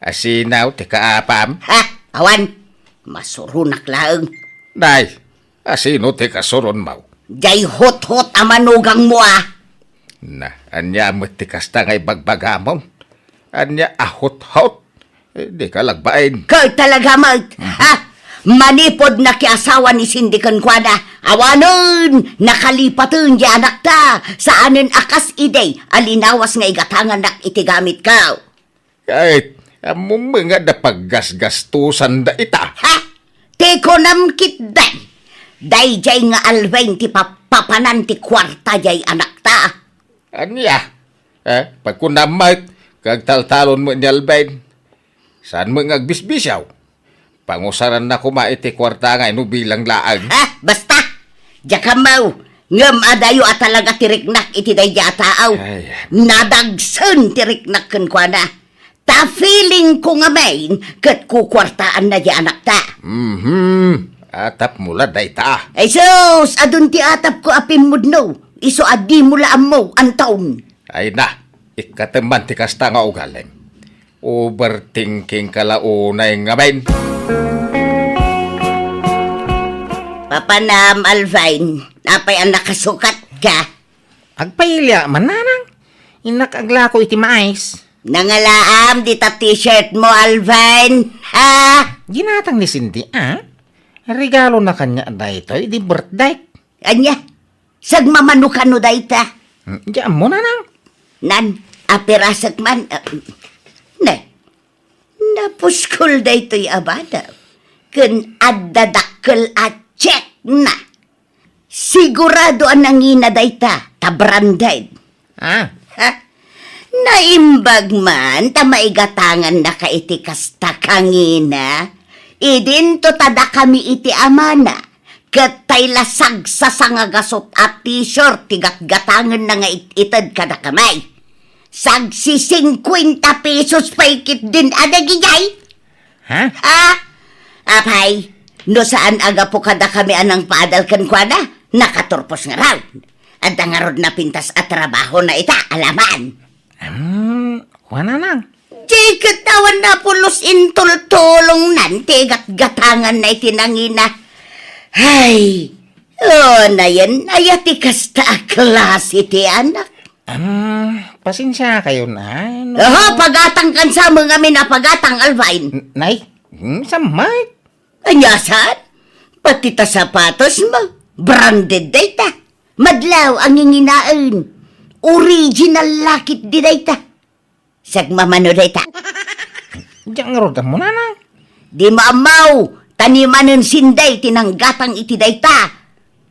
Asino ti kaapam? Ha? Awan. Masuronak laeng. Nay, asino ti kasuronmo? Jay hothot a manugangmo, a. Na, ania met ti kasta nga ibagbagamon? Ania a hothot? Eh, dika lagbain. Ket talaga met, ha? Manipud nakiasawa ni Cindy kenkuana, awanen, nakalipaten ti anakta, saanen a kas idi a linawas nga igatangannak iti gamitko. Ket, ammom nga adda paggasgastosan dayta. Ha? Ti kunam ketdi, daydiay nga Alvin ti papapanan ti kuarta jay anakta. Ania? Eh, pagkunam met, kagtaltalon met ni Alvin. Saan met nga agbisbisiaw? Pangusaranna koma iti kuarta nga inubilang laeng. Ha? Basta! Diak ammo! Ngem adayo a talaga ti riknak iti daydiay a tao. Ay. Nadagsen ti riknak kenkuana. Ta feeling ko ngamin ket kukuartaanna ti anakta. Mhm. Atapmo la dayta. Ay sus! Adun ti atapko a pimmudno. Isu a dimo la ammo, Anton. Ay na, ikkatem man ti kasta nga ugalim. Overthinking ka la unay ngamin. Papanam, Alvin, apay a nakasukat ka? Agpaili man, nanang. Innak aglako iti mais. Nangalaam dita t-shirt mo, Alvin. Ha? Ginatang ni Cindy, a? Regalona kaniak daytoy idi birthday. Ania? Sagmamano kano dayta? Hmm, di ammo, nanang. Nan, apirasek man, ah, ne. Napuskol daytoy a bana. Ken adda dakkel a check na. Sigurado a nangina dayta, ta branded. Ah. Ha? Naimbag man ta maigatangannaka iti kasta kangina. Idinto ta dakami iti amana, ket tay la sagsasanga gasut a t-shirt ti gatgatangenna nga it-ited kadakami. Sagsisingkuenta pesos pay ketdin a dagijay. Ha? Ah, apay, no saan a gapu kadakami a nangpaadal kenkuana, nakaturpos ngarud. Adda ngarud napintas a trabahona ita, alaman. Hmm, kuana, nang. Di ket awan napulos intultulongnan ti gatgatanganna iti nangina. Ay, o, nayen, aya ti kasta a klase ti anak. Ah, pasensiakayon, a, no. Aha, pagatang kan sa mga minapagatang, Alvin. N-, nay, hmm, samay. Ania saan? Pati ta sapatos mo, branded dayta. Madlaw ang nginginaen. Original lakit di dayta. Sagmamano dayta. Diak ngarud ammo, nanang. Di mo ammo, ta ni manen Sinday ti nanggatang iti dayta.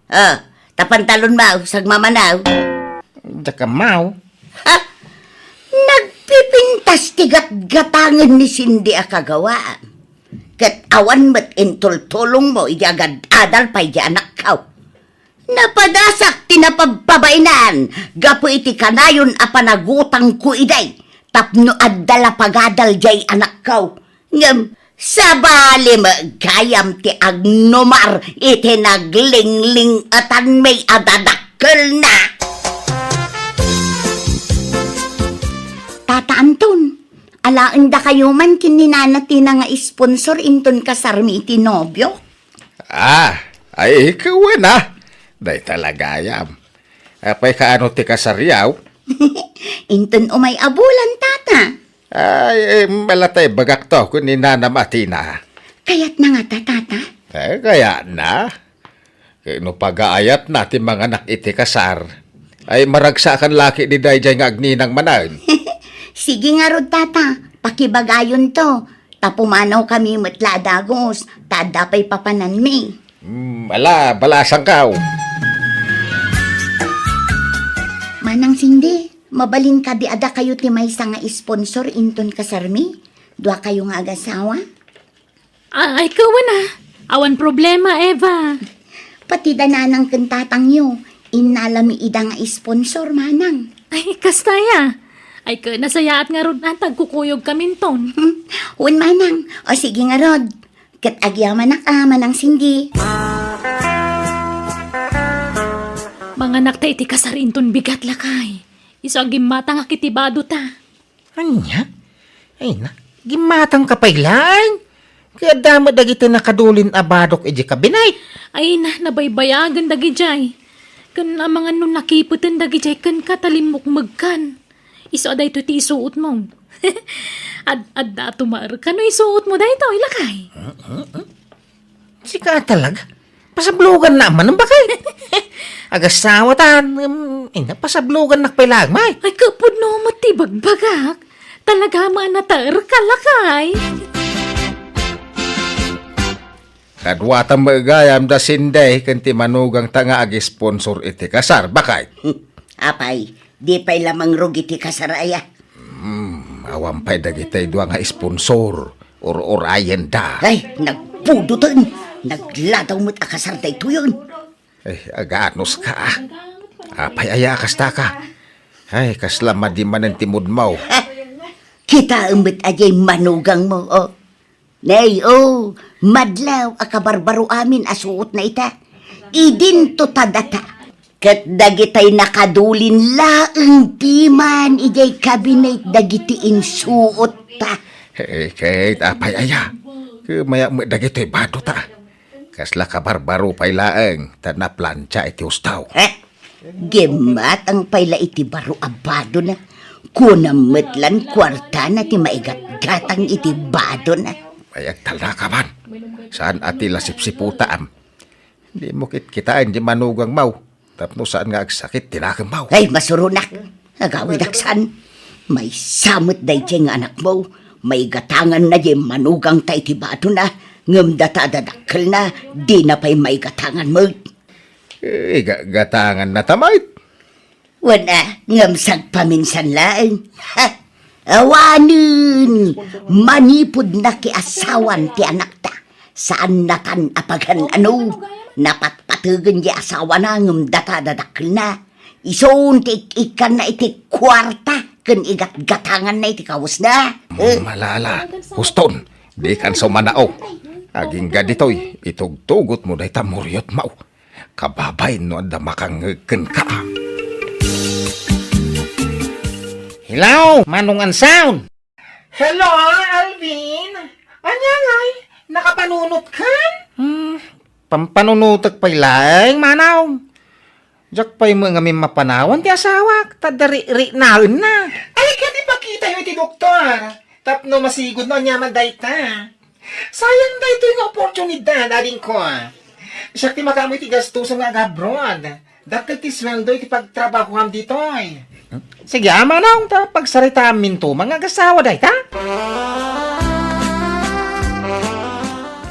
Ah, ta pantalon mo, sagmamano. Diak ammo. Ha? Nagpipintas ti gatgatangen ni Cindy a kagawaan. Ket awan met intultulongmo idi agad-adal pay di anakko. Napadasak ti napabpabainan gapu iti kanayon a panagutangko idi. tapno adda la pagadal jay anakko. Ngem, sabali met gayam ti agnumar iti naglingling-etanmi a dadakkelna. Tata Anton, alaendakayo man ken ni Nana Tina nga sponsor inton kasarmi iti nobio? Ah, ay, ikaw na. Dayta la gayam. Apay kaano ti kasaryo? Inton umay a bulan, tata. Ay, eh, malatay bagak to, kun ni Nanam a Tina. Kayatna ngata, tata? Eh, kayatna. Ket no pagaayatna ti manganak iti kasar, ay maragsakan la ketdi daydiay nga agninang manen. Sige ngarud, tata, pakibagayonto. Ta pumanawkami met la a dagus, ta adda pay papananmi. Hmm, ala, balasangko. Manang Cindy, mabalin kadi a dakayo ti maysa nga sponsor inton kasarmi? Duakayo nga agasawa? Ah, ay, kawan a. Awan problema, Eva. Pati da nanang ken tatangyo, innalami ida nga sponsor, manang. Ay, kasta aya. Ay, ket nasayaat ngarud a ta agkukuyogkaminton. Hmm, wen, manang. O, sige ngarud. Ket agyamanak a, Manang Cindy. Manganakta iti kasar inton bigat, lakay. Isu a gimmatangak iti badota. Ania? Ay na, gimmatangka pay laeng. Ket adda met dagiti nakadulin a badok idiay kabinet. Ay na, nabaybayagen dagidiay. Ken amangan no nakipeten dagidiay kenka ta limmukmegkan. Isu a daytoy ti isuotmo. Ad-, adda tumaerka no isuotmo daytoy, lakay. Sika talaga? Pasabloganna man, bakay. Agasawa ta, em, ina, pasablogannak pay laeng, may. Ay, kapudno met ti bagbagak. Talaga man a nataerka, lakay. Kaduata met gayam da Cindy ken ti manugangta nga ag-sponsor iti kasar, bakay. Apay, di pay la mangrugi ti kasar aya? Hmm, awan pay dagiti dua nga sponsor. Ur-urayenda. Ay, nagbudoten. Nagladaw met a kasar daytoyen. Ay, aganuska, a. Apay aya a kastaka? Ay, kasla madi manen ti moodmo. Ha? Kitaem met a diay manugangmo, o. Nay, o, madlaw a kabarbaro amin a suotna ita. Idinto ta data. Ket dagitay nakadulin laeng piman idiay kabinet dagiti insuotta. Eh, ket apay aya? Kumayak met dagitoy badota. Kasla kabarbaro pay laeng ta naplancha iti husto. Eh, gimmatang pay la iti baro a badona. Kunam met lan kuartana ti maigatgatang iti badona. Ay, agtalnaka man. Saan a ti la sipsiputam? Dimo kitkitaen ti manugangmo. Tapno saan nga agsakit ti nakemmo. Ay, masuronak. Agawidak saan. Maysa met daydiay nga anakmo. Maigatanganna diay manugangta iti badona. Ngem data a dadakkelna, dina pay maigatangan met. Eh, iga-, gatanganna ta met. Wen a, ngem sagpaminsan laeng. Ha! Awanen! Manipud nakiasawan ti anakta. Saannatan a pagan-ano. Napatpategen ti asawana ngem data dadakkelna. Isun ti ik-ikkanna iti kuarta ken igatgatanganna iti kawesna. Eh? Malala, huston, dikan sumanao. Agingga ditoy, itugtugotmo dayta muriotmo. Kababain no adda makangngeg kenka. Hello, Manong Anson! Hello, Alvin! Ania ngay? Nakapanunotkan? Hmm, pampanunotek pay laeng, Manong. Diak pay met ngamin mapanawan ti asawak, ta adda ri-, riknaenna. Ay, ket ipakitayo iti doktor. Tapno masigud no aniaman dayta. Sayang daytoy nga oportunidad, adingko. Siak ti makaammo iti gastusom nga agabroad. Dakkel ti sueldo iti pagtrabahuam ditoy. Sige, a, Manong, ta pagsaritaamminto man nga agasawa dayta.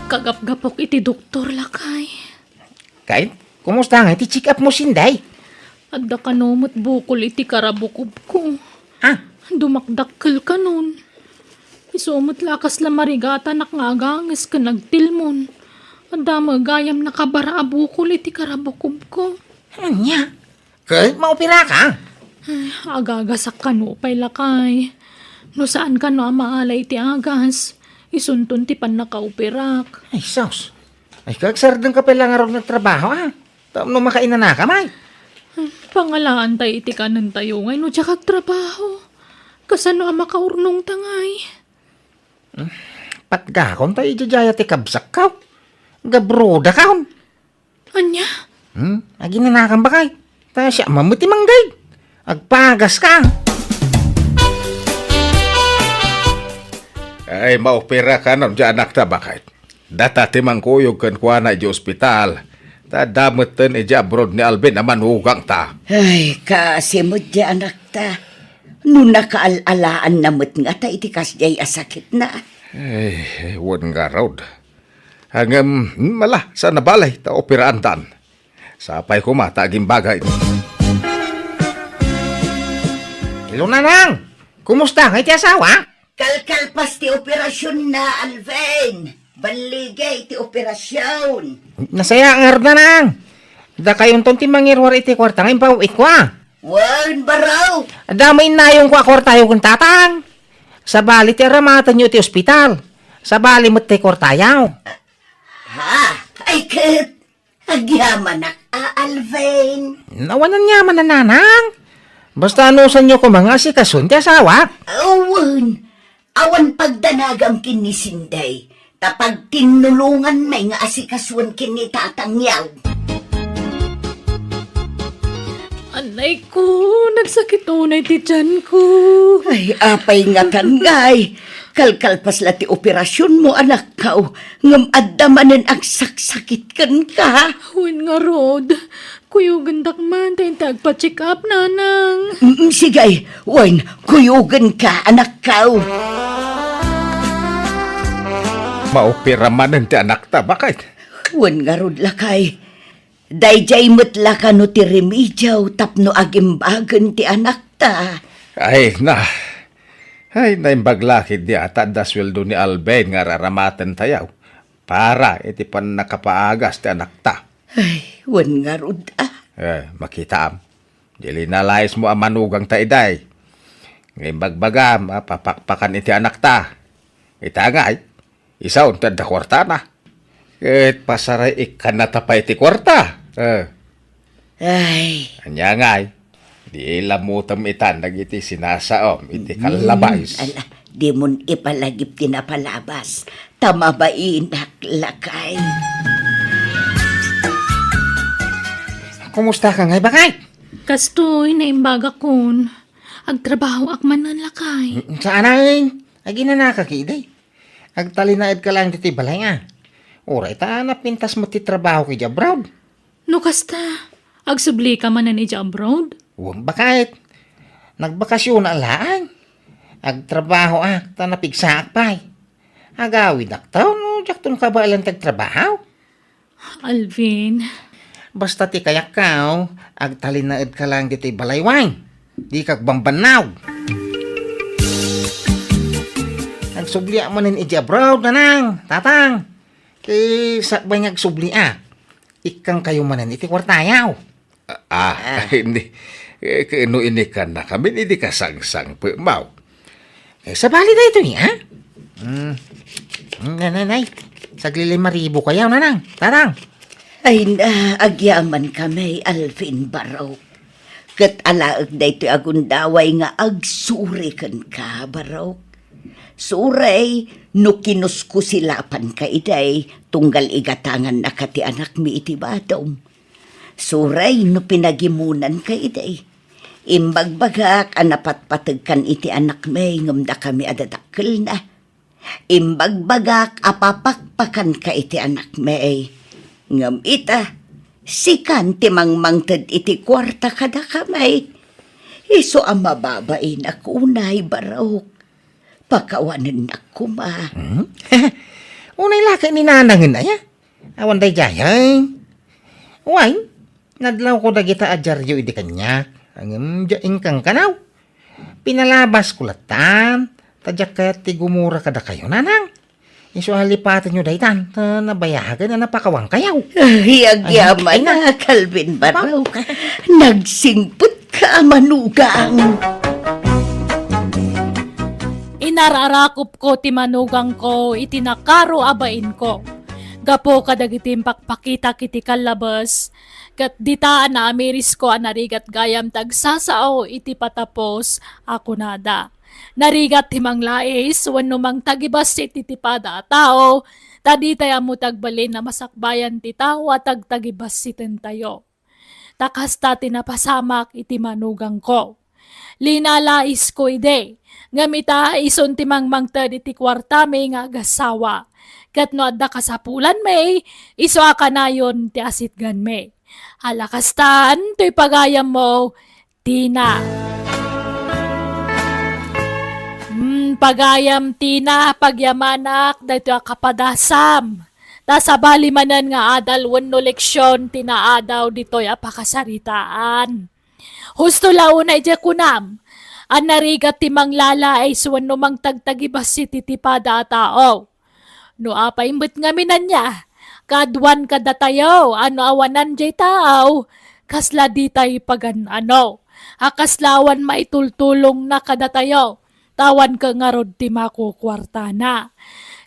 Kagapgapok iti doktor, lakay. Kay, kumusta ngay ti check-up mo, Sinday? Adda kano met bukol iti karabukobko. Ah? Dumakdakkel kanon. Isu met la kasla marigatanak nga aganges ken agtilmon. Adda met gayam nakabara a bukol iti karabukobko. Ania? Ket maoperaka? Ay, agagasak kano pay, lakay. No saan kano a maala iti agas, isunton ti pannakaoperak. Ay, sus. Ay, agsardengka pay la ngarud nga trabaho, a. Tapno makainanakam, ay. Pangalaantay iti kanentayo, ngay no diak agtrabaho. Kasano a makaurnongta, ngay? Hmm, patgakon ta idiay dayta ti kabsatko. Gabrodakon. Ania? Hmm? Aginanakam, baket? Ta siak met ti manggayb. Agpagaska. Ay, maoperakanon diay anakta, baket. Data ti mangkuyog kenkuana idiay ospital. Ta adda metten idiay abroad ni Alvin a manugangta. Ay, kaasi met diay anakta. No nakaal-alaanna met ngata iti kasdiay a sakitna. Ay, wen ngarud. Ngem, hmm, ala, saan a bale, ta operaantan. Sapay koma ta agimbagak. Hello, Nanang! Kumusta ngay ti asawa? Kalkalpas ti operasionna, Alvin. Balligay ti operasyon. Nasayaat ngarud, Nanang. Dakayonton ti mangiruar iti kuarta nga impaw-itko, a. Wen, baro. Adda met innayongko a kuartayo ken tatang. Sabali ti aramatenyo iti ospital. Sabali met ti kuartayo. Ha? Ay, ket agyamanak a, Alvin. Awan aniaman a, Nanang. Basta anusanyo koma nga asikasoen ti asawak. Awan. Awan pagdanagam ken ni Sinday, ta pagtinnulonganmi nga asikasoen ken ni tatangyo. Anay ko, nagsakit unay ti tiyan ko. Ay, apay ngatan, ngay? Kalkalpas la ti operasionmo, anakko, ngem adda manen agsaksakit kenka. Wen ngarud, kuyogendak man ta inta agpa-check up, Nanang. Mm, sige, wen, kuyogenka, anakko. Maopera manen ti anakta, baket? Wen ngarud, lakay. Daydiay met la kano ti remedio tapno agimbagen ti anakta. Ay, na. Ay, naimbag la ketdi a ta adda sueldo ni Alvin nga ar-aramatentayo para iti pannakapaagas ti anakta. Ay, wen ngarud a. Eh, makitaam. Di linalayasmo a manugangta idiay. Nga imbagbagam a papakpakan iti anakta. Ita ngay, isaon ti adda kuartana. Ket pasaray ikkannata pay ti kuarta. Eh. Ay. Ania ngay, di lamutem itan dagiti sinasaom iti Mm, kallabas. Ala, dimon ipalagip ti napalabas, ta mabainak, lakay. Kumusta ka ngay, baket? Kastoy, naimbagakon. Agtrabahoak manen, lakay. Mm, saanay, aginanaka ketdi. Agtalinaedka laeng ditoy balay, a. Uray ta napintas met ti trabahok idiay abroad. No kasta, agsublika manen idiay abroad? Wen, baket. Nagbakasiona laeng. Agtrabahoak ta napigsaak pay. Agawidakto no diakton kabaelan ti agtrabaho. Alvin. Basta ti kayatko, agtalinaedka laeng ditoy balay, wen. Dika agbambannaw. Agsubliak manen idiay abroad, Nanang, Tatang. Ket sakbay nga agsubliak, ikkankayo manen iti kuartayo. Ah, ah. Hindi. Eh, ket no inikannakamin, idi kasangsangpetmo. Eh, sabali daytoy, ha? Hmm. Hmm, nay, nay, nay. Saglilimaribok kayo, Nanang, Tatang. Ay na, agyamankami, Alvin, barok. Ket alaek daytoy a gundaway nga agsuri kenka, barok. Suray no kinuskusilapanka idiay, tunggal igatangannaka ti anakmi iti badom. Suray no pinagimonanka idiay. Imbagbagak a napatpategkan iti anakmi ngem dakami a dadakkelna. Imbagbagak a papakpakanka iti anakmi. Ngem ita, sikan ti mangmangted iti kuarta kadakami. Isu a mababainak unay, barok. Pakawanennak koma. Hmm? Unay la ket ni Nanangen aya? Awan daydiay, ay. Wen, nadlawko dagita a diario idi kaniak. Ngem diak inkankanaw. Pinalabasko lattan, ta diak kayat ti gumura kadakayo, Nanang. Isu a lipatenyo daytan, ta nabayagen a napakawankayo. Ay, agyamanak, Alvin, barok. Nagsingpetka a manugang. Inararakupko ti manugangko iti nakaro a bainko. Gapu kadagiti impakpakitak iti kallabes, ket dita a naamirisko a narigat gayam ti agsasao iti patapos a kunada. Narigat ti manglais wenno mangtagibassit iti pada a tao, ta ditay ammo ti agbalin a masakbayan ti tao a tagtagibassitentayo. Ta kasta ti napasamak iti manugangko. Linalaisko idi, ngem ita isun ti mangmangted iti kuartami nga agasawa. Ket no adda kasapulanmi, isu a kanayon ti asitganmi. Ala kastan, toy pagayammo, Tina. Hmm, pagayam Tina, pagyamanak daytoy a kapadasam. Ta sabali manen nga adal wenno leksion ti naadaw ditoy a pakasaritaan. Husto la unay diay kunam, a narigat ti manglala a isu wenno mangtagtagibassit iti pada a tao. No apay met ngamin ania, kaaduan kadatayo a no awanan diay tao, kasla ditay pagan-ano, a kasla awan maitultulongna kadatayo, ta awan ket ngarud ti makukuartana.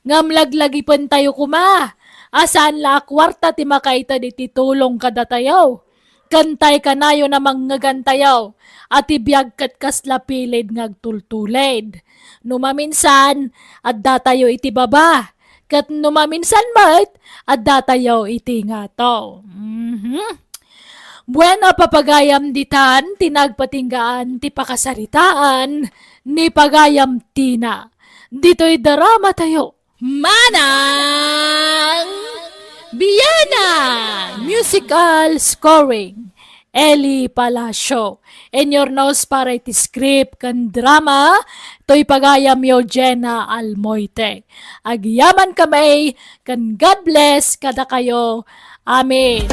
Ngem laglagipentayo koma, a saan la a kuarta ti makaited iti tulong kadatayo. Ken tay kanayon a mangngegantayo, a ti biag ket kasla pilid nga agtultulid. No maminsan, addatayo iti baba. Ket no maminsan met, addatayo iti ngato. Mhm. Bueno, papagayam ditan ti nagpatinggaan ti pakasaritaan ni Pagayam Tina. Ditoy drama tayo. Manang Biana! Musical scoring, Eli Palacio. Inurnos para iti script ken drama, toy pagayamyo, Jenna Almoite. Agyaman kami, ken God bless kadakayo. Amen.